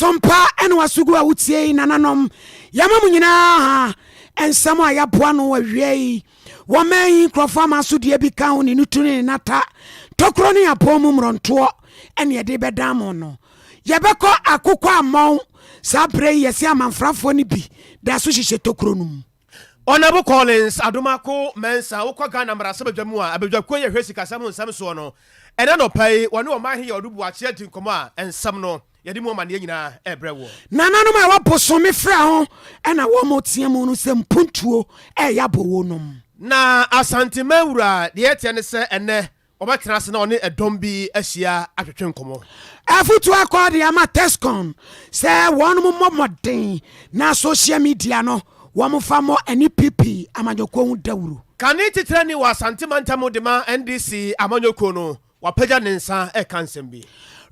Sompa ɛne wasogu a wotie yi, nananom, yɛma mo nyinaa ha nsɛm a yɛaboa no awia yi. Wɔma yi nkurɔfoɔ ama so deɛ bi ka ho ne nutu ne ne nata tokuro ne apɔn mu mmorɔntoɔ ɛne yɛde bɛdan mo no. Yɛbɛkɔ akokɔ ammɔn saa berɛ yi, yɛsɛ amanfrafoɔ no bi da so hyehyɛ tokuro no mu. Honorable Collins Adomako Mensa, wokɔ Ghana mmarahyɛbadwa mu a, abadwakuo yɛ hwɛ sikasɛm ho nsɛm soɔ no, ɛna nɔpa yi wɔne ɔman he yɛ ɔdo buakye adi nkɔmmɔ a nsɛm no yɛde mu amanneɛ nyinaa ɛbrɛ wɔ. Nananom a ɛwɔ bosome frɛ ho ɛna wɔn teɛ mu no sɛ mpuntuo ɛyɛ abɔ wɔ nom. Na Asanteman wura deɛ ɛteɛ ne sɛ ɛnɛ ɔbɛtena ase na ɔne ɛdɔm bi ahyia atwetwe nkɔmmɔ. Afotu akɔ de ama TESCON sɛ wɔn mmɔ mmɔden na social media no wɔn fa mmɔ NPP amanyɔkuo ho dawuro. Kane titirani wɔ Asante mantam de ma NDC amanyɔkuo no, wapagya ne nsa ɛka nsɛm bi.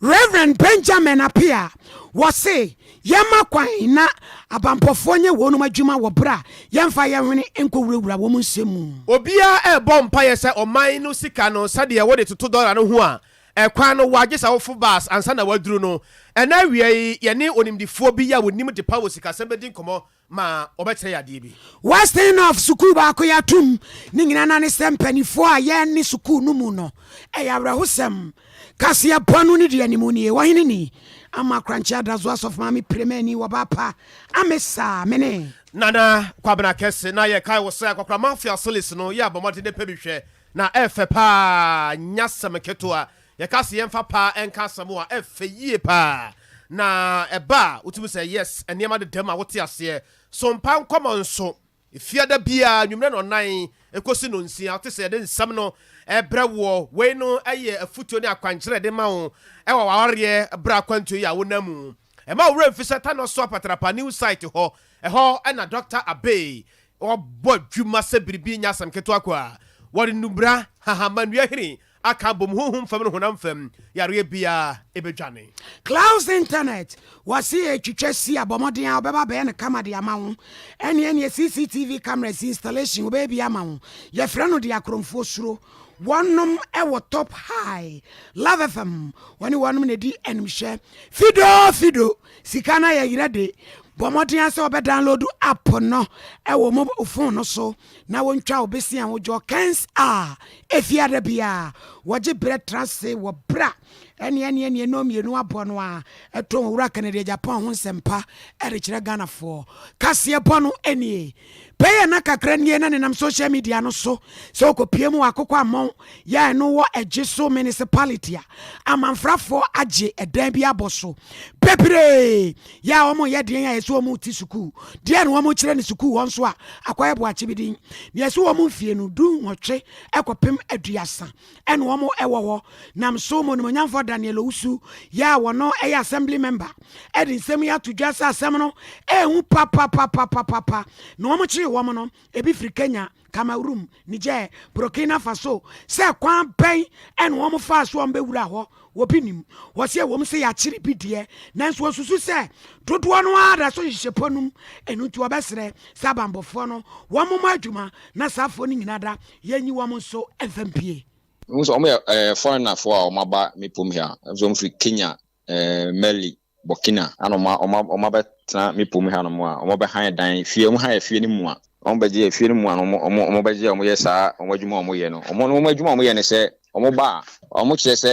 Reverend Benjamin Apia wɔse yɛma kwan na abampɔfoɔ nyɛ wɔnom adwuma wɔ berɛ a yɛmfa yɛn hwene nkɔwurawura wɔn nsɛm mu. Obiara ɛrebɔ mpayɛ sɛ ɔman no sika no, sɛdeɛ wode toto dɔla no ho a, ɛkwan no wagye sɛ wofo bus ansa na waduru no. Ɛna awia yi yɛne onimdifoɔ bi a wɔnim de pa wɔ sikasɛm bɛdi nkɔmmɔ ma ɔbɛkyerɛ yɛ adeɛ bi. Western North sukuu baako yɛatom ne nyinaa na ne sɛ mpanimfoɔ a yɛne sukuu no mu no ɛyɛ awerɛhosɛm. Kaseɛ bɔ no ne deɛ animu nie. Wɔhene ni ama Korankye Adazo asɔfo maame piremani wɔba pa amesa mene. Nana Kwabena Kɛse na yɛkae wo sɛ akɔkora Mafia Silis no yɛ abɔmmɔden de pɛ bi hwɛ na ɛfɛ paa, nya sɛm ketewa. Yɛka sɛ yɛmfa paa ɛnka asɛm a ɛfɛ yie paa na ɛba a wotumi sɛ yes, nneɛma dedam a wote aseɛ. So mpa nkɔmmɔ nso fiada biara nwummerɛ no ɔnan ɛkɔsi no 6 wote sɛ yɛde nsɛm no ɛbrɛ woɔ. Wei no ɛyɛ afutuo ne akwankyerɛ de ma wo ɛwɔ wawareɛ berɛ akwantuo yi a wonam mu. Ɛma wo werɛ mfi sɛ Tano so apatrapa new site hɔ, ɛhɔ ɛna Dr. Abe ɔbɔ adwuma sɛ biribi nya asɛm ketewa kɔ a wɔde nnubra hahama nnua hini aka bom, honhom fam no honam fam yareɛ biara ɛbɛdwane. Clouds Internet wɔse yɛtwitwa si abɔmmɔden a wɔbɛba bɛyɛ no kama de ama wo. Ɛne CCTV cameras installation wɔbɛyɛ bi ama wo. Yɛfrɛ no de akorɔmfoɔ suro wɔnom ɛwɔ Top High Love FM, wɔne wɔnom na di animhwɛ. Fido Fido sika no yɛ yerɛ de bɔ mmɔden a sɛ wɔbɛ download app no ɛwɔ mo phone no so na wɔntwa wo bɛsi a wodwɔ kens a ɛfiada bia wɔgye berɛ tra se wɔ bra ɛne ɛne ɛne ɛno mmienu abɔ no a ɛtɔn Owura Kennedy Japan ho nsɛmpa ɛde kyerɛ Ghanafoɔ. Kaseɛ bɔ no ɛnie bɛyɛ na kakra nie na nenam social media no so sɛ wokɔpie mu wɔ akokɔ ammɔn yɛ ɛno wɔ ɛgye so municipality a amanfrafoɔ agye ɛdan bi abɔ so bebree yɛ a wɔn yɛ deɛn a yɛsɛ wɔn ti sukuu deɛ na wɔn kyerɛ ne sukuu hɔ nso a akɔyɛ boakye bi din na yɛsɛ wɔn mfie no 18 ɛkɔpem 30 ɛna wɔn ɛwɔ hɔ. Nam so mo onimonyamfoɔ Daniel Owusu yɛ a wɔno ɛyɛ assembly member ɛde nsɛm yi ato dwa sɛ asɛm no ɛhu papapapapapa na wɔn kyeree wɔn no ebi firi Kenya, Cameroon, Niger, Burkina Faso sɛ kwan bɛn ɛna wɔn faa so wɔn bɛwura hɔ wɔbi nim. Wɔsi ɛwɔ mu sɛ yɛakyere bi deɛ, nanso wɔsusu sɛ dodoɔ no ara da so hyehyɛ pɔ nom. Ɛno nti wɔbɛsrɛ sɛ abanbɔfoɔ no wɔn mmɔ adwuma na saafoɔ no nyinaa da yɛnyi wɔn nso mfa mpie. Mehu sɛ ɔmo yɛ foreignerfoɔ a ɔmo aba me pom ha. Nso ɔmo firi Kenya, Mali, Burkina ana ɔmo abɛtena me pom ha nom a ɔmo bɛhan dan fie, ɔmo han fie no mu a ɔmo bɛgye fie no mu a ɔmo bɛgye a ɔmo yɛ saa ɔmo adwuma a ɔmo yɛ no. Ɔmo adwuma a ɔmo yɛ ne sɛ ɔmo ba a ɔmo kyerɛ sɛ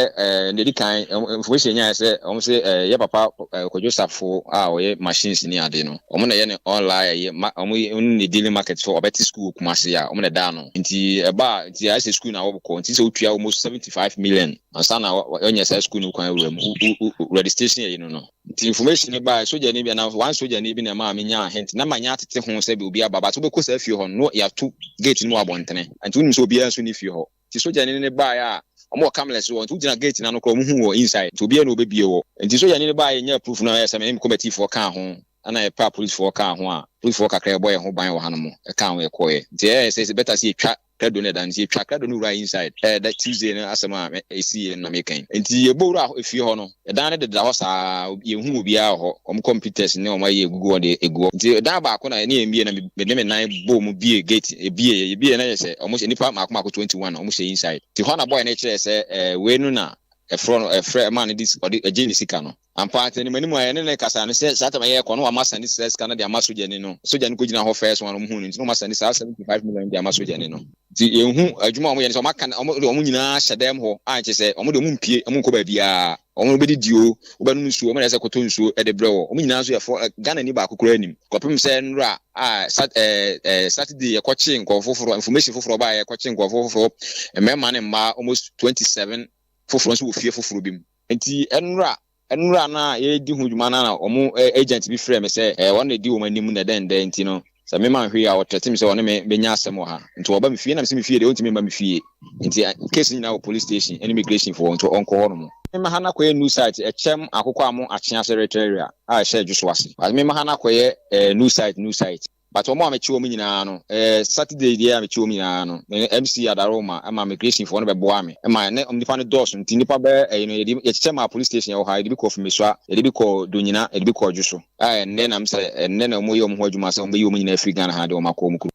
deɛ di kan information nyaa sɛ ɔmo sɛ yɛ papa Kwadwo Safo a ɔyɛ machines ne ade no, ɔmo na yɛ ne online ɛyɛ ma ɔmo yɛ ne dealing market so ɔbɛte school Kumase a ɔmo na ɛda ano. Nti ɛba a nti ayɛ sɛ school na wɔkɔ nti sɛ wotua almost 75 million ansa na ɔnyɛ saa school no kwan wura mu registration yɛ yi no. Nti information no baa soja ni bi na one soja ni bi na maa mi nya hint na ma nya atete ho sɛ bi obi aba, but wobɛkɔ saa fie hɔ no yɛato gate no mu abɔntene, nti wonim sɛ obiara nso ne fie hɔ. Nti soja ni ne baa a ɔmo wɔ cameras wɔ, nti wogyina gate na no koraa ɔmo hu wɔ inside, nti obiara na obɛbie wɔ. Nti soja ni ne baa yɛ nya proof no ayɛ sɛ mɛ committee kaa ho ɛna yɛpɛ a policefoɔ kaa ho a policefoɔ kakra yɛbɔ yɛn ho ban wɔ hanom ɛkaa ho yɛkɔɛ. Nti ɛyɛ sɛ better sɛ yɛtwa krado no ɛda, nti yɛtwa krado no wura inside. Da Tuesday no asɛm a ɛsi yɛ na meka yi. Nti yɛbɔ wura efie hɔ no, ɛdan no deda hɔ saa, yɛnhu obiara wɔ hɔ. Ɔmo computers ne ɔmo ayɛ egugu hɔ de egu hɔ. Nti ɛdan baako na ɛne yɛn bie na mede me nan bɔ mu bie gate ebie yɛbie na yɛ sɛ ɔmo hyɛ nipa mako mako 21 ɔmo hyɛ inside. Nti hɔ na boy no kyerɛ sɛ wei no na ɛfrɛ no ɛfrɛ ɛmaa no de ɔde ɛgye ne sika no. Ampa ara, anim anim a yɛne no rekasa no, sɛ saa tam a yɛrekɔ no, wama sane saa sika no de ama sogyani no. Sogyani no kɔgyina hɔ first one a wɔhuu no nti, na wɔma sane saa 75 million no de ama sogyani no. Nti yɛnhu adwuma a wɔyɛ no sɛ wɔaka wɔn de wɔn nyinaa ahyɛ dɛm hɔ a nkyɛ sɛ wɔn de wɔn mpue, wɔn nkɔ baabiara. Wɔn bɛdidi o, wobɛnom nsuo, wɔn na ɛsɛ kɔtɔ nsuo de brɛ wɔ. Wɔn nyinaa nso yɛ fɔ, Ghanani baako koraa nnim. Kɔpem sɛ nnora a sat ɛɛ ɛɛ Saturday yɛkɔkyee nkurɔfo foforɔ, information foforɔ baeɛ, yɛkɔkyee nkurɔfo foforɔ, mmarima ne mmaa almost 27 foforɔ nso wɔ fie foforɔ bi mu. Nti nnora nnora no a yɛredi ho dwuma no na wɔn agent bi frɛɛ me sɛ wɔn na ɛdi wɔn anim na dɛn dɛn nti no sɛ me manhwɛ yie a ɔtrɛte me sɛ ɔne me bɛnya asɛm wɔ ha. Nti ɔba me fie na mese me fie deɛ ɔntumi mma me fie. Nti case no nyinaa wɔ police station ɛne immigration foɔ nti ɔnkɔ hɔ nom. Me ma ha no akɔyɛ new site ɛkyɛm akokɔ amo akyease retreria a ɛhyɛ adwoso ase. But me ma ha no akɔyɛ new site new site. But wɔn a mekye wɔn nyinaa no, eh, Saturday deɛ a mekye wɔn nyinaa no, me ne MC Adaroma ma immigration foɔ no bɛboaa me ma ne nnipa no dɔɔso nti nnipa bɛyɛ ɛyi no yɛde yɛkyekyɛ maa police station ɛwɔ ha, yɛde bi kɔɔ Fumesua, yɛde bi kɔɔ Donyina, yɛde bi kɔɔ Dwoso a ɛnnɛ na mesɛ ɛnnɛ na wɔyɛ wɔn ho adwuma sɛ wɔbɛyi wɔn nyinaa afiri Ghana ha de wɔn akɔ wɔn kurom.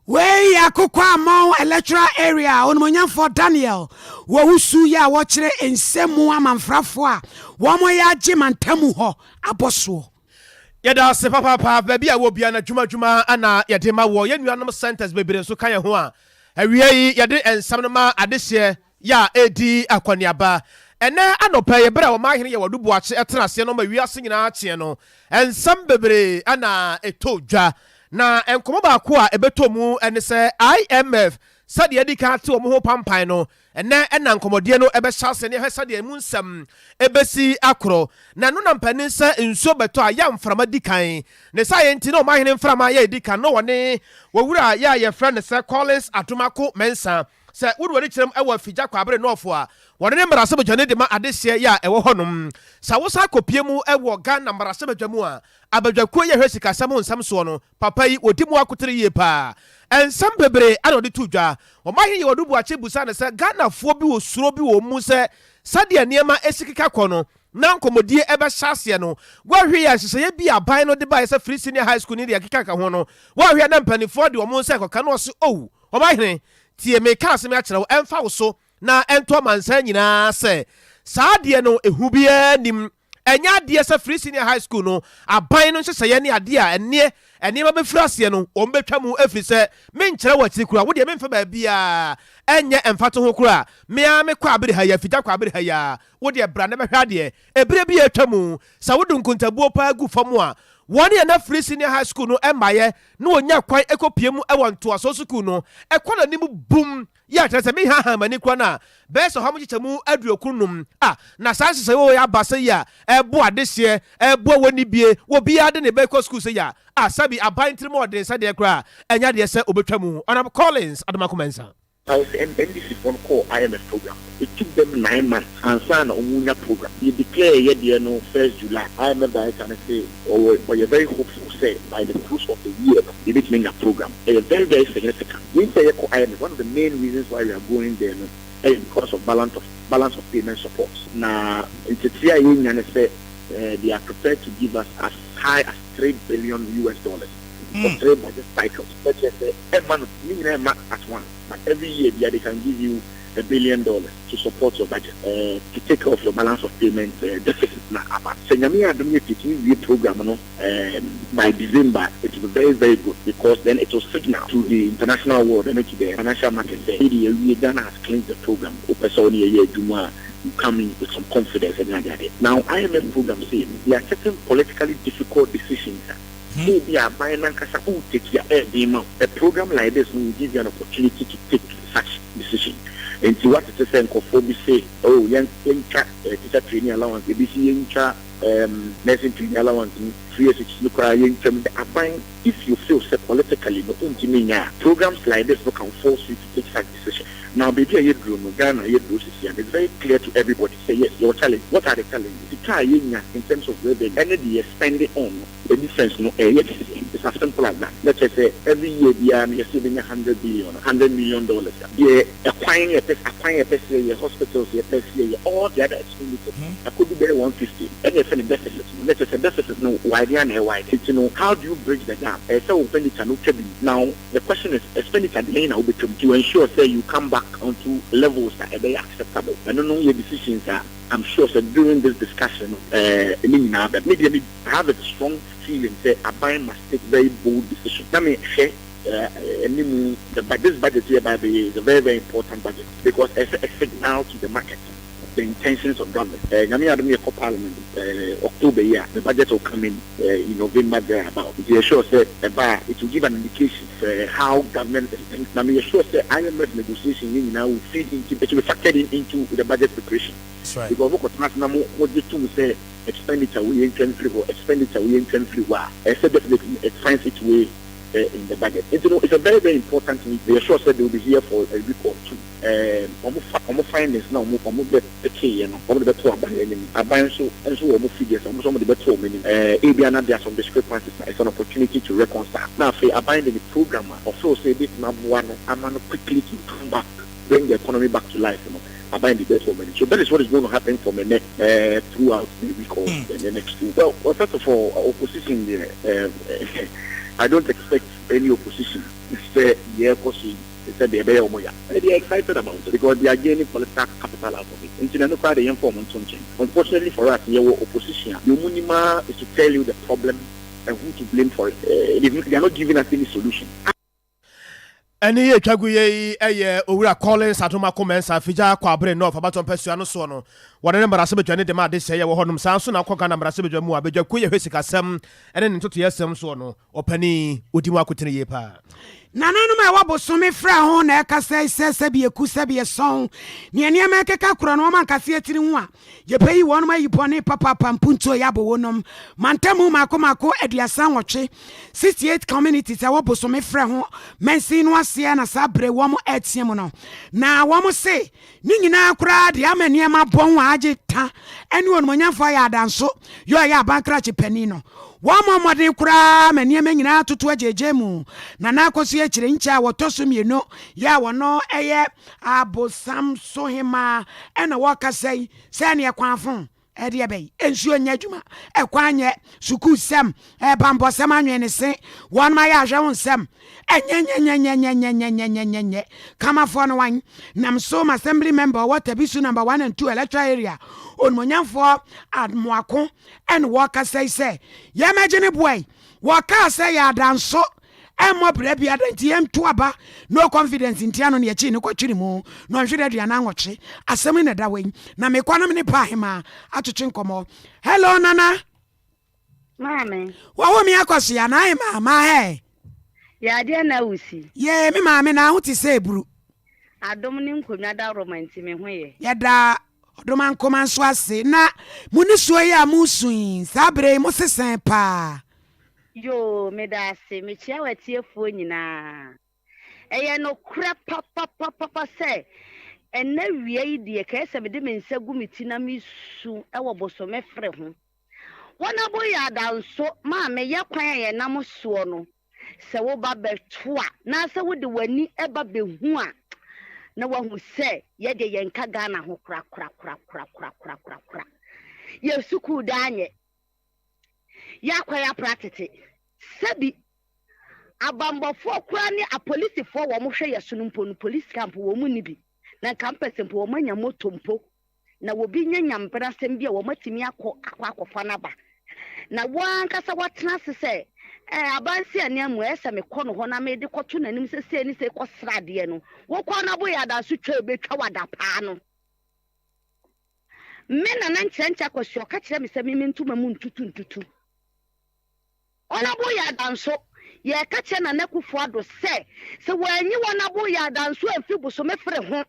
Wei yɛ Akokoammɔn Electoral Area Onimonyamfoɔ Daniel Wɔwusu yi a wɔkyerɛ nsɛm mu amanfrafoɔ a wɔn agye mantamu hɔ abɔ soɔ. Yɛda ase papaapa, baabi a wɔ biara no adwuma adwuma na yɛde ma wɔ. Yɛn nuanom centers bebree nso ka yɛn ho a awia yi yɛde nsɛm no ma adehyeɛ yɛ a ɛredi akɔneaba. Ɛnnɛ anɔpa yi berɛ a Ɔmanhene Yawadu Boakye tena aseɛ no ma wiase nyinaa kyeɛ no, nsɛm bebree na ɛtɔ dwa. Na nkɔmmɔ baako a ɛbɛtɔ mu ne sɛ IMF sɛdeɛ adi kan ate wɔn ho pampan no, Ɛnnɛ na nkɔmmɔdie no bɛhyɛ ase na yɛahwɛ sɛdeɛ emu nsɛm bɛsi akorɔ. Na ɛno na mpanin sɛ nsuo bɛtɔ a, yɛ a mframa di kan. Ne saa yɛ nti na ɔmanhene mframa yɛ ɛdi kan na wɔne wɔwura yɛ a yɛfrɛ no sɛ Collins Adomako Mensah. Sɛ wode w'ani kyerɛm wɔ Afigya Kwaabere Nɔɔfo a, wɔne ne mmarahyɛbadwani de ma adehyeɛ yɛ a ɛwɔ hɔnom. Sɛ wosan kɔpue mu wɔ Ghana mmarahyɛbadwa mu a, abadwakuo yɛ hwɛ sikasɛm ho nsɛm soɔ no, Papa yi, ɔdi mu akotere yie paa. Nsɛm bebree na ɔde too dwa. Ɔmanhene Yewadu Boakye bisaa no sɛ Ghanafoɔ bi wɔ suro bi wɔ wɔn mu sɛ sɛdeɛ nneɛma si keka kɔ no, na nkɔmmɔdie bɛhyɛ aseɛ no, wɔahwɛ yie a nhyehyɛeɛ bi a aban no de baeɛ sɛ Free Senior High School ne deɛ ɛkeka ho no, wɔahwɛ a na mpanimfoɔ de wɔn nsa rekɔka na ɔse, Oh, Ɔmanhene, tie, mereka asɛm yi akyerɛ wo, ɛmfa wo so na ɛnto amansan nyinaa sɛ saa adeɛ no, ehu biara nnim. Ɛnyɛ adeɛ sɛ Free Senior High School no aban no nhyehyɛeɛ ne adeɛ a ɛneɛ nneɛma bɛfiri aseɛ no wɔn bɛtwa mu ɛfiri sɛ menkyerɛ wo akyiri koraa wo deɛ memfa baabiara ɛnyɛ mfatoho koraa me ara mekɔ abere ha yi afigya kɔ abere ha yi ara wo deɛ bra na bɛhwɛ adeɛ ɛberɛ bi a atwa mu sɛ wode nkontabuo paa gu fam a wɔn a na Free Senior High School no mmaeɛ na wɔnya kwan kɔpie mu wɔ ntoasoɔ sukuu no ɛkɔ n'anim bum Yɛ a, kyerɛ sɛ mehaahaa m'ani koraa no a, bɛyɛ sɛ ɔha mu nkyekyɛmu 95 a na saa nhyehyɛe wei aba sɛ yi a ɛreboa adehyeɛ, ɛreboa wɔn nibie, obiara de ne ba rekɔ sukuu sɛ yi a, a sɛbi aban tirim ɔden sɛdeɛ koraa a, ɛnyɛ adeɛ sɛ ɔbɛtwa mu. Honourable Collins Adomako Mensah. Pae sɛ NDC foɔ no kɔɔ IMF program no, it took them 9 months ansa na wɔn nya program. Yɛ declare yɛ deɛ no first July. IMF director no se ɔwɔ ɔyɛ very hopeful sɛ by the close of the year no yɛbɛtumi anya program. Ɛyɛ very very significant. Yɛn nti a yɛkɔ IMF, one of the main reasons why we are going there no ɛyɛ because of balance of balance of payment support. Na ntetee a yɛnya ne sɛ they are prepared to give us as high as US$3 billion for three budget cycles. Bɛkyerɛ sɛ ɛmma no ne nyinaa ɛmma at once, but every year bia they can give you $1 billion to support your budget, to take care of your balance of payment deficit na aba. Sɛ Nyame yɛ adom yɛ tumi wie program no by December, it will be very very good because then it will signal to the international world and to the financial market sɛ yɛde yɛwie, Ghana has cleansed the program. Wopɛ sɛ wo ne yɛyɛ adwuma a, you come in with some confidence ɛne ade ade. Now IMF program sei no, there are certain politically difficult decisions a ebi a aban nankasa wo take a ɛyɛ ma wo. A program like this no will give you an opportunity to take such decision. Nti watete sɛ nkɔfoɔ bi se, oh, yɛn yɛntwa teacher training allowance, ebi si yɛntwa nursing training allowance mu, free SHS no koraa yɛntwa mu. Aban, if you feel sɛ politically no wontumi nyɛ a, programs like this no can force you to take such decision. Now baabi a yɛduro no, Ghana yɛduro sisi a, it's very clear to everybody sɛ yes, yɛwɔ challenge. What are the challenges? Sika a yɛnya in terms of revenue ɛne deɛ yɛ spend on no, the difference no ɛyɛ kɛseɛ. It's as simple as that. Na kyerɛ sɛ every year biara no yɛsɛ yɛbɛnya 100 billion, $100 million a deɛ ɛkwan yɛpɛ, akwan yɛpɛ sɛ yɛyɛ, hospitals yɛpɛ sɛ yɛyɛ, all the other expenditures akɔdu bɛyɛ 150, ɛna yɛfrɛ no deficit no. Na kyerɛ sɛ deficit no wide a na ɛwide. Nti no, how do you bridge the gap? Ɛyɛ sɛ wo expenditure no twa bi. Now the question is, expenditure deɛn na wobɛtwam to ensure sɛ you come back onto levels a ɛbɛyɛ acceptable? Ɛno no yɛ decisions a I'm sure sɛ during this discussion no ne nyinaa bɛ me deɛ me I have a strong feeling sɛ aban must take very bold decision. Na me hwɛ anim the but this budget here by the is a very, very important budget because it's a signal to the market the intentions of government. Nyame adom, yɛkɔ parliament October yi a, the budget will come in November thereabout. Nti yɛ sure sɛ ɛba a, it will give an indication of how government is thinking. Na meyɛ sure sɛ IMF negotiation yi nyinaa will feed into it, will be factored in into the budget preparation. That's right. Because wokɔtena ase na mo mogye tom sɛ expenditure wo yɛ ntwa mfiri hɔ, expenditure wo yɛ ntwa mfiri hɔ a, ɛsɛ definitely it finds its way in the budget. Nti no, it's a very, very important meeting. They are sure sɛ they will be here for a week or two. Ɔmo findings na ɔmo bɛ pɛkee no, ɔmo de bɛto aban anim. Aban nso wɔ ɔmo figures, ɔmo nso ɔmo de bɛto ɔmo anim. Ebi ana there are some discrepancies na it's an opportunity to reconcile. Na afei aban de ne program a ɔfeel sɛ ebetumi aboa no ama no quickly to come back, bring the economy back to life no, aban de bɛto ɔmo anim. So that is what is going to happen from ɛnɛ throughout the week or the next 2. Well, first of all, opposition deɛ, I don't expect any opposition sɛ deɛ ɛkɔ so yi sɛ deɛ ɛbɛyɛ ɔmo ya. They are excited about it because they are gaining political capital out of it. Nti na no koraa de, yɛmfa ɔmo nto nkyɛn. Unfortunately for us, yɛwɔ opposition a deɛ ɔmo nim ara is to tell you the problem and who to blame for it. They are not giving us any solution. Ɛne yɛ atwa gu yɛ yi, ɛyɛ Owura Collins Adomako Mɛnsa, Afigya Kwabre North abatɔ mpɛsua no soɔ no, wɔne ne mmarahyɛbadwa ne dɛm ade sɛ yɛwɔ hɔnom. Saa nso na akɔ Ghana mmarahyɛbadwa mu a badwakuo yɛhwɛ sikasɛm ɛne ne ntotoyɛsɛm soɔ no, ɔpani ɔdi mu akotene yie paa. Nananom a ɛwɔ bosome frɛ ho na ɛkasa sɛ sɛbi eku, sɛbi ɛsɔn nea nneɛma ɛkeka korɔ no, wɔn ankasa etiri ho a yɛpɛ yi wɔn ayi bɔne papapa. Mpuntuo yɛ abɔ wɔnom mantamu mako mako 38, 68 communities ɛwɔ bosome frɛ ho mansin no aseɛ. Na saa bere wɔn ɛteɛ mu no na wɔn se ne nyinaa koraa deɛ ama nneɛma bɔn a agye ta ɛne onimonyamfoɔ ayɛ adanso yɛ ɔyɛ abankrakye panin no, wɔn mɔ mmɔden koraa ma nneɛma nyinaa toto agyegye mu. Na n'akɔso akyire nkyɛ a wɔtɔ so mmienu yɛ a wɔno ɛyɛ abosam so hemaa ɛna wɔkasa yi sɛ neɛ kwan fo ɛdeɛ bɛyi nsuo nyɛ adwuma, ɛkwan nyɛ, sukuu sɛm, ɛbambɔsɛm, anwene se wɔn ma yɛ ahwɛ ho nsɛm ɛnyɛnyɛnyɛnyɛnyɛnyɛnyɛnyɛnyɛ. Kamafoɔ no wan nam so ma assembly member ɔwɔ Tabisu number 1 and 2 electoral area, onimonyamfoɔ Amoako, ɛne wɔkasa yi sɛ yɛmɛgye ne boa yi. Wɔkaa sɛ yɛ adanso ɛmmɔ brɛ biada nti yɛnto aba no confidence ntia no ne yɛkyi ne kɔtwere mu na ɔnhwere 48. Asɛm yi na ɛda wei na mekɔ nom ne pa ahema atwetwe nkɔmmɔ. Hello, Nana. Maame. Wɔwo me akɔ so ya na ayɛ maama hɛ. Yɛadeɛ na wusi. Ye, me maame, na aho te sɛ eburu. Adom ne nkonnwa dawroma nti me ho yɛ. Yɛda ɔdoma nkoma nso ase. Na mo ne suo yi a mosu yi, saa berɛ yi mo sesɛn paa? Yoo, meda ase. Mekyia w'atiefoɔ nyinaa. Ɛyɛ nokorɛ papapapapa sɛ ɛnɛ wia yi deɛ kɛyɛ sɛ mede me nsa gu me ti na mesu ɛwɔ bosome fere ho. Wɔn abo yɛ adanso maame yɛ kwan a yɛnam soɔ no sɛ woba bɛto a na sɛ wode w'ani ɛba bɛhu a na wahu sɛ yɛde yɛnka Ghana ho korakorakorakorakorakorakora. Yɛ sukuu daa nyɛ yɛakɔ yɛ apra tete sɛbi abambɔfoɔ koraa ne apolisifoɔ wɔn hwɛ yɛ so no mpo no, police camp wɔn mu ni bi na nka mpɛsɛ mpo wɔn anya moto mpo na obi nya nyambra asɛm bi a wɔn atumi akɔ akɔfa n'aba na wɔn ankasa wɔatena ase sɛ abansi aneamu ɛsɛ mekɔ no hɔ na mede kɔto n'anim sɛ sei ne sei kɔsra adeɛ no. Wokɔ no abo yɛ adanso twa ebetwa wada paa no. Me nana nkyerɛnkyɛ akɔsi ɔka kyerɛ me sɛ meme ntoma mu ntutu ntutu. Ɔnabo yɛ adanso yɛka kyerɛ Nana Akufo Addo sɛ wɔanyi wɔn abo yɛ adanso amfi bosome fere ho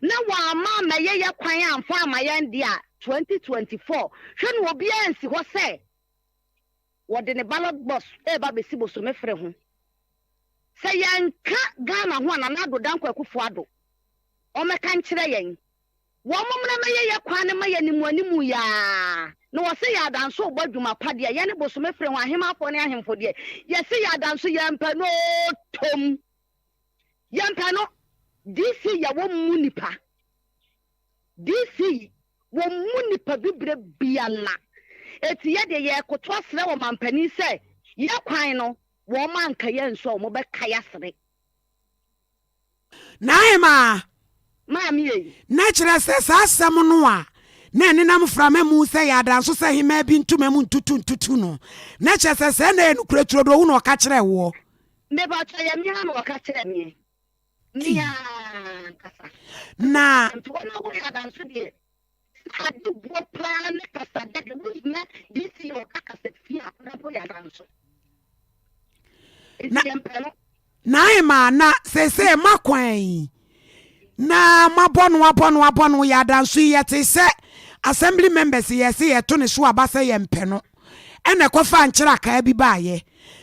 na wɔama amɛyɛ yɛ kwan amfa ama yɛn deɛ a, 2024 hwɛ no, obiara nsi hɔ sɛ wɔde ne ballot box ɛreba bɛsi bosome fere ho sɛ yɛnka Ghana ho a. Nana Addo Dankwa Akufo Addo ɔmɛka nkyerɛ yɛn wɔn mo mmra mɛyɛ yɛ kwan ne ma yɛ nimu animu yaa. Na wɔse yɛ adanso rebɔ adwuma pa deɛ, yɛne bosome fere ho ahemaafoɔ ne ahemfo deɛ, yɛse yɛ adanso yɛmpɛ no oo tom. Yɛmpɛ no. DC yɛ wɔn mu nipa. DC wɔn mu nipa bibire biara. Eti yɛ deɛ yɛrekoto asrɛ ɔmampanin sɛ yɛ kwan no wɔn anka yɛn nso a wɔn bɛka yɛasere. N'ahemaa. Maame ei. Na kyerɛ sɛ saa asɛm no a na ɛnenam mframa mu sɛ yɛ adanso sɛ hemaa bi ntoma mu ntutu ntutu no, na kyerɛ sɛ sɛɛ na ɛyɛ nokorɛ turodoo wo na ɔka kyerɛɛ woɔ. Mepakyɛ yɛ me ara na ɔka kyerɛɛ meɛ. Me ara ankasa. Na. Nti wɔn a wɔyɛ adanso deɛ, sɛ ade boɔ paa ne kasa dɛ deɛ wohia DC a ɔka kasa fie a na mpo yɛ adanso. Na Naima, na seesei moakwan yi na moabɔ no abɔ no abɔ no yɛ adanso yi yɛte sɛ assembly members yɛse yɛto ne so aba sɛ yɛmpɛ no ɛna ɛkɔfaa nkyerakaa bi baayɛ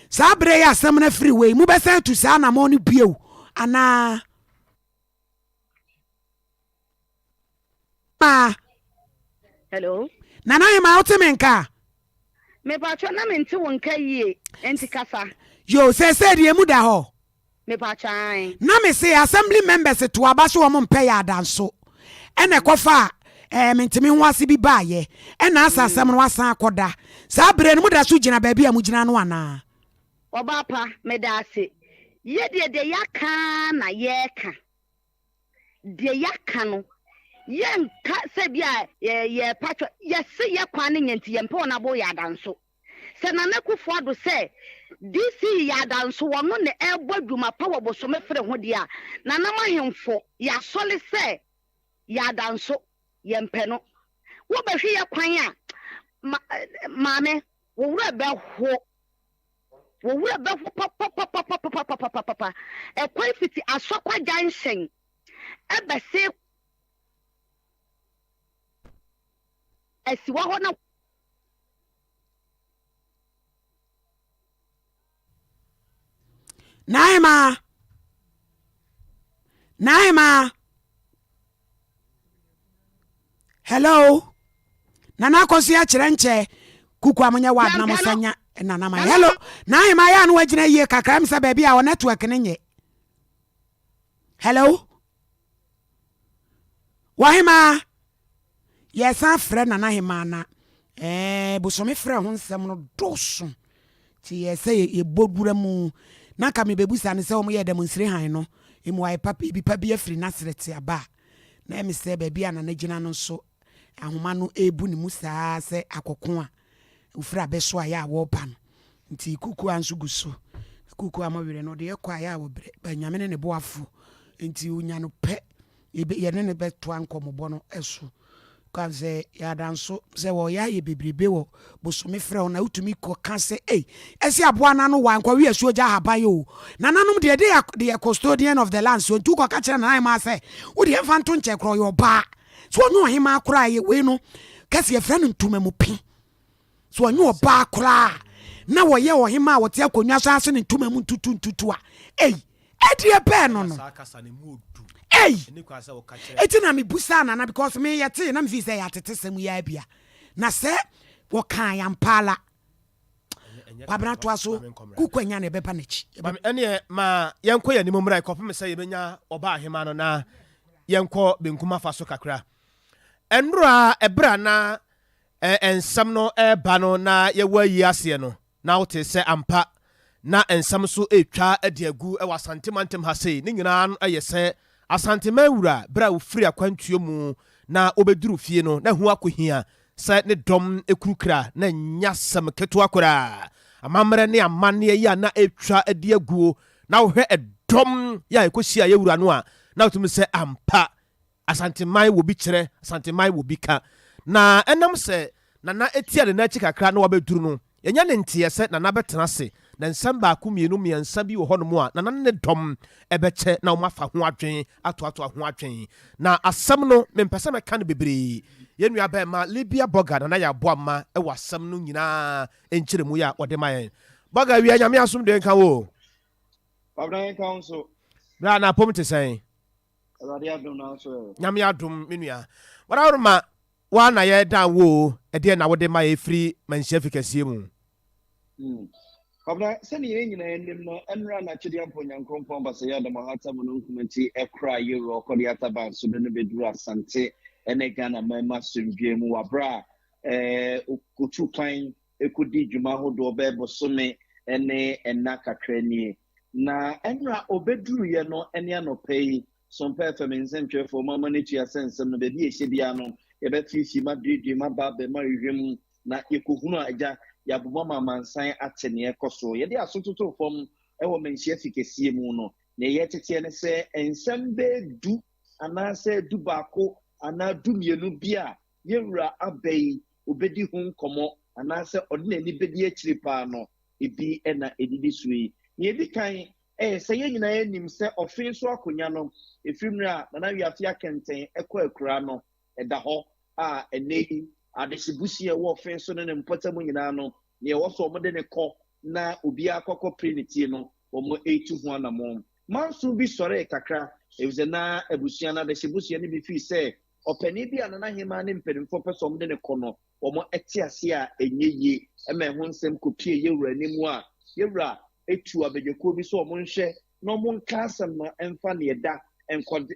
saa berɛ yi asɛm no afiri wei mobɛsan atu saa anamɔn no bio anaa? Maa. Hello. Nana Hemaa wote me nka? Mepatwɔ na mente wo nka yie nti kasa. Yoo seesei deɛ emu da hɔ. Mepatwɔ ae. Na me se assembly members to aba so wɔn mpɛ yɛ adanso ɛna ɛkɔfa ɛɛ mente me ho ase bi baayɛ ɛna asa asɛm no asan akɔda saa berɛ no mo da so gyina baabi a mo gyina no anaa? Ɔbaa pa meda ase. Yɛ deɛ deɛ yɛaka ara na yɛreka. Deɛ yɛaka no, yɛnka sɛ bi a yɛrepa kyɛw. Yɛse yɛ kwan no nyɛ nti yɛmpɛ wɔn abo yɛ adanso. Sɛ Nana Akufo Addo sɛ DC yi yɛ adanso ɔno na ɛrebɔ adwuma pa wɔ Bosome fere ho deɛ a, Nanam ahemfo yɛasɔre sɛ yɛ adanso, yɛmpɛ no. Wobɛhwe yɛ kwan a, ma, maame, wo werɛ bɛho. Wo werɛ bɛho papapapapapapapapa. Ɛkwan fiti Asɔkwa junction ɛbɛse Asiwa hɔ na. Naima! Naima! Hello? Nana Akosua kyerɛ nkyɛ kuku a monyɛ ward na mosa nya nana ma hello Naima yɛ a no wagyina yie kakra m sɛ baabi a wɔ network no nyɛ hello Wɔhemaa Yɛsan frɛ Nana Hemaa na ɛɛ bosome frɛ ho nsɛm no dɔɔso nti yɛ sɛ yɛbɔ wura mu na nka mebɛbusa no sɛ wɔn yɛ dɛm han no mmuae pa biribi pa bi afiri Naseret aba a na ɛmi sɛ baabi a Nana gyina no nso ahoma no ɛrebu ne mu saa sɛ akɔko a ofiri abɛ so a yɛ a wɔreba no nti kukua nso gu so kukua mo werɛ no ɔde ɛkɔ a yɛ a wɔbrɛ ba nyame ne ne boafo nti onya no pɛ yɛne no bɛtoa nkɔmmɔbɔ no so. Kwan sɛ yɛadanso sɛ wɔyɛ ayɛ bebrebe wɔ bosome frɛ wo na wotumi kɔ ka sɛ ei ɛsɛ aboa no ano wa nkɔwe asuo gya ahaban o. Nananom deɛ they are the custodian of the land so nti wokɔka kyerɛ nana hemaa sɛ wo deɛ mfa nto nkyɛn korɔ ɔyɛ ɔbaa so ɔnyɛ ɔhemaa koraa yɛ wei no kɛse yɛfrɛ no ntoma mu pe so ɔnyɛ ɔbaa koraa na wɔyɛ ɔhemaa a wɔte akonnwa so ase ne ntoma mu ntutu ntutu a ei Ɛdeɛ bɛɛ no no. Ei! Eti na me busaa Nana because me yɛ tee na me fii sɛ yɛ atete sɛm yi ara bia. Na sɛ wɔkaa yɛ ampa ala. Kwabena toa so kuku anya na ɛbɛba n'akyi. Maame ɛneɛ ma yɛnkɔ yɛn anim mmra kɔpem sɛ yɛbɛnya ɔba ahema no na yɛnkɔ benkum afa so kakra. Ɛnora ɛberɛ a na nsɛm no ɛreba no na yɛwɔ ayi aseɛ no Na wote sɛ ampa na nsɛm nso retwa de agu wɔ Asante mantam ha sei. Ne nyinaa no yɛ sɛ Asanteman wura berɛ a ɔfiri akwantuo mu na ɔbɛduru fie no na ho akɔhia sɛ ne dɔm kurukura na ɛnyɛ asɛm ketewa koraa. Amammerɛ ne amanneɛ yi a na ɛretwa de aguo na wohwɛ ɛdɔm yi a ɛkɔhyia yɛ wura no a na wotumi sɛ ampa Asanteman wɔ bi kyerɛ, Asanteman wɔ bi ka. Na ɛnam sɛ Nana tia ne nan akyi kakra na wabɛduru no, yɛanya ne nteɛ sɛ Nana bɛtena ase, na nsɛm baako, mmienu, mmiɛnsa bi wɔ hɔnom a Nana ne ne dɔm bɛkyɛ na wɔafa ho adwene, atoatoa ho adwene. Na asɛm no, mempɛ sɛ mɛka no bebree. Yɛn nuabarima Libya Borga Nana Yɛaboa mma wɔ asɛm no nyinaa nkyerɛmu yi a ɔde ma yɛn. Borga, awia Nyame asomdwoe nka wo o. Kwabena nka wo nso. Bra, na apom te sɛn? Awurade adom na nso ɛ. Nyame adom me nua. Wadaworoma. Wo ara na yɛredan wo o, ɛdeɛn na wode ma yɛ firi Manhyia fi kɛseɛ mu? Hmm. Kwabena, sɛdeɛ yɛn nyinaa nim no, ɛnora na Twedeɛmpa Onyankoropɔn Basɛyɛ Adam Ɔhata Mununkum nti ɛkora Yewura Ɔkɔdeɛ Ataban so de no bɛduru Asante ne Ghana man mu asomdwoeɛ mu wɔ aberɛ a eh, ɔtu kwan kɔdi dwuma ahodoɔ bɛyɛ bosome ne nna kakra nie. Na ɛnora ɔbɛduruiɛ no ne anɔpa yi, Sompa FM nsɛntwerɛfoɔ mo ama no atua sɛ nsɛm no baabi a ɛhyɛ biara no yɛbɛfeefee mu aduedue mu aba abɛma ahwehwɛ mu na yɛkɔhunu a agya yɛabobɔ ama amansan ate nea ɛkɔ so. Yɛde aso totoo fam wɔ Manhyia fi kɛseɛ mu no, nea yɛteteɛ ne sɛ nsɛm bɛyɛ du anaasɛ dubaako anaa dumienu bi a yɛn wura aba yi ɔbɛdi ho nkɔmmɔ anaasɛ ɔde n'ani bɛdi akyiri paa no, ebi na ɛdidi soɔ yi. Nea ɛdi kan yɛ sɛ yɛn nyinaa nim sɛ ɔfe so akonnwa no, ɛfiri mmerɛ a Nana Wiafe Akɛntɛn kɔ akuraa no, ɛda hɔ a ɛnnɛ yi adehye busua a ɛwɔ ɔfe so ne ne mpɔtam nyinaa no, nea ɛwɔ sɛ wɔde no kɔ na obiara kɔkɔpere ne ti no, wɔretu ho anammɔn. Manso bi sɔree kakra, efisɛ na abusua no adehye busua no bi fii sɛ ɔpanin bi a Nana Hemaa ne mpanimfoɔ pɛ sɛ wɔde no kɔ no, wɔte ase a ɛnyɛ yie ma ɛho nsɛm kɔpue yɛn wura anim a, yɛn wura tu abadwakuo bi sɛ wɔnhwɛ na wɔnka asɛm no mfa neɛ ɛda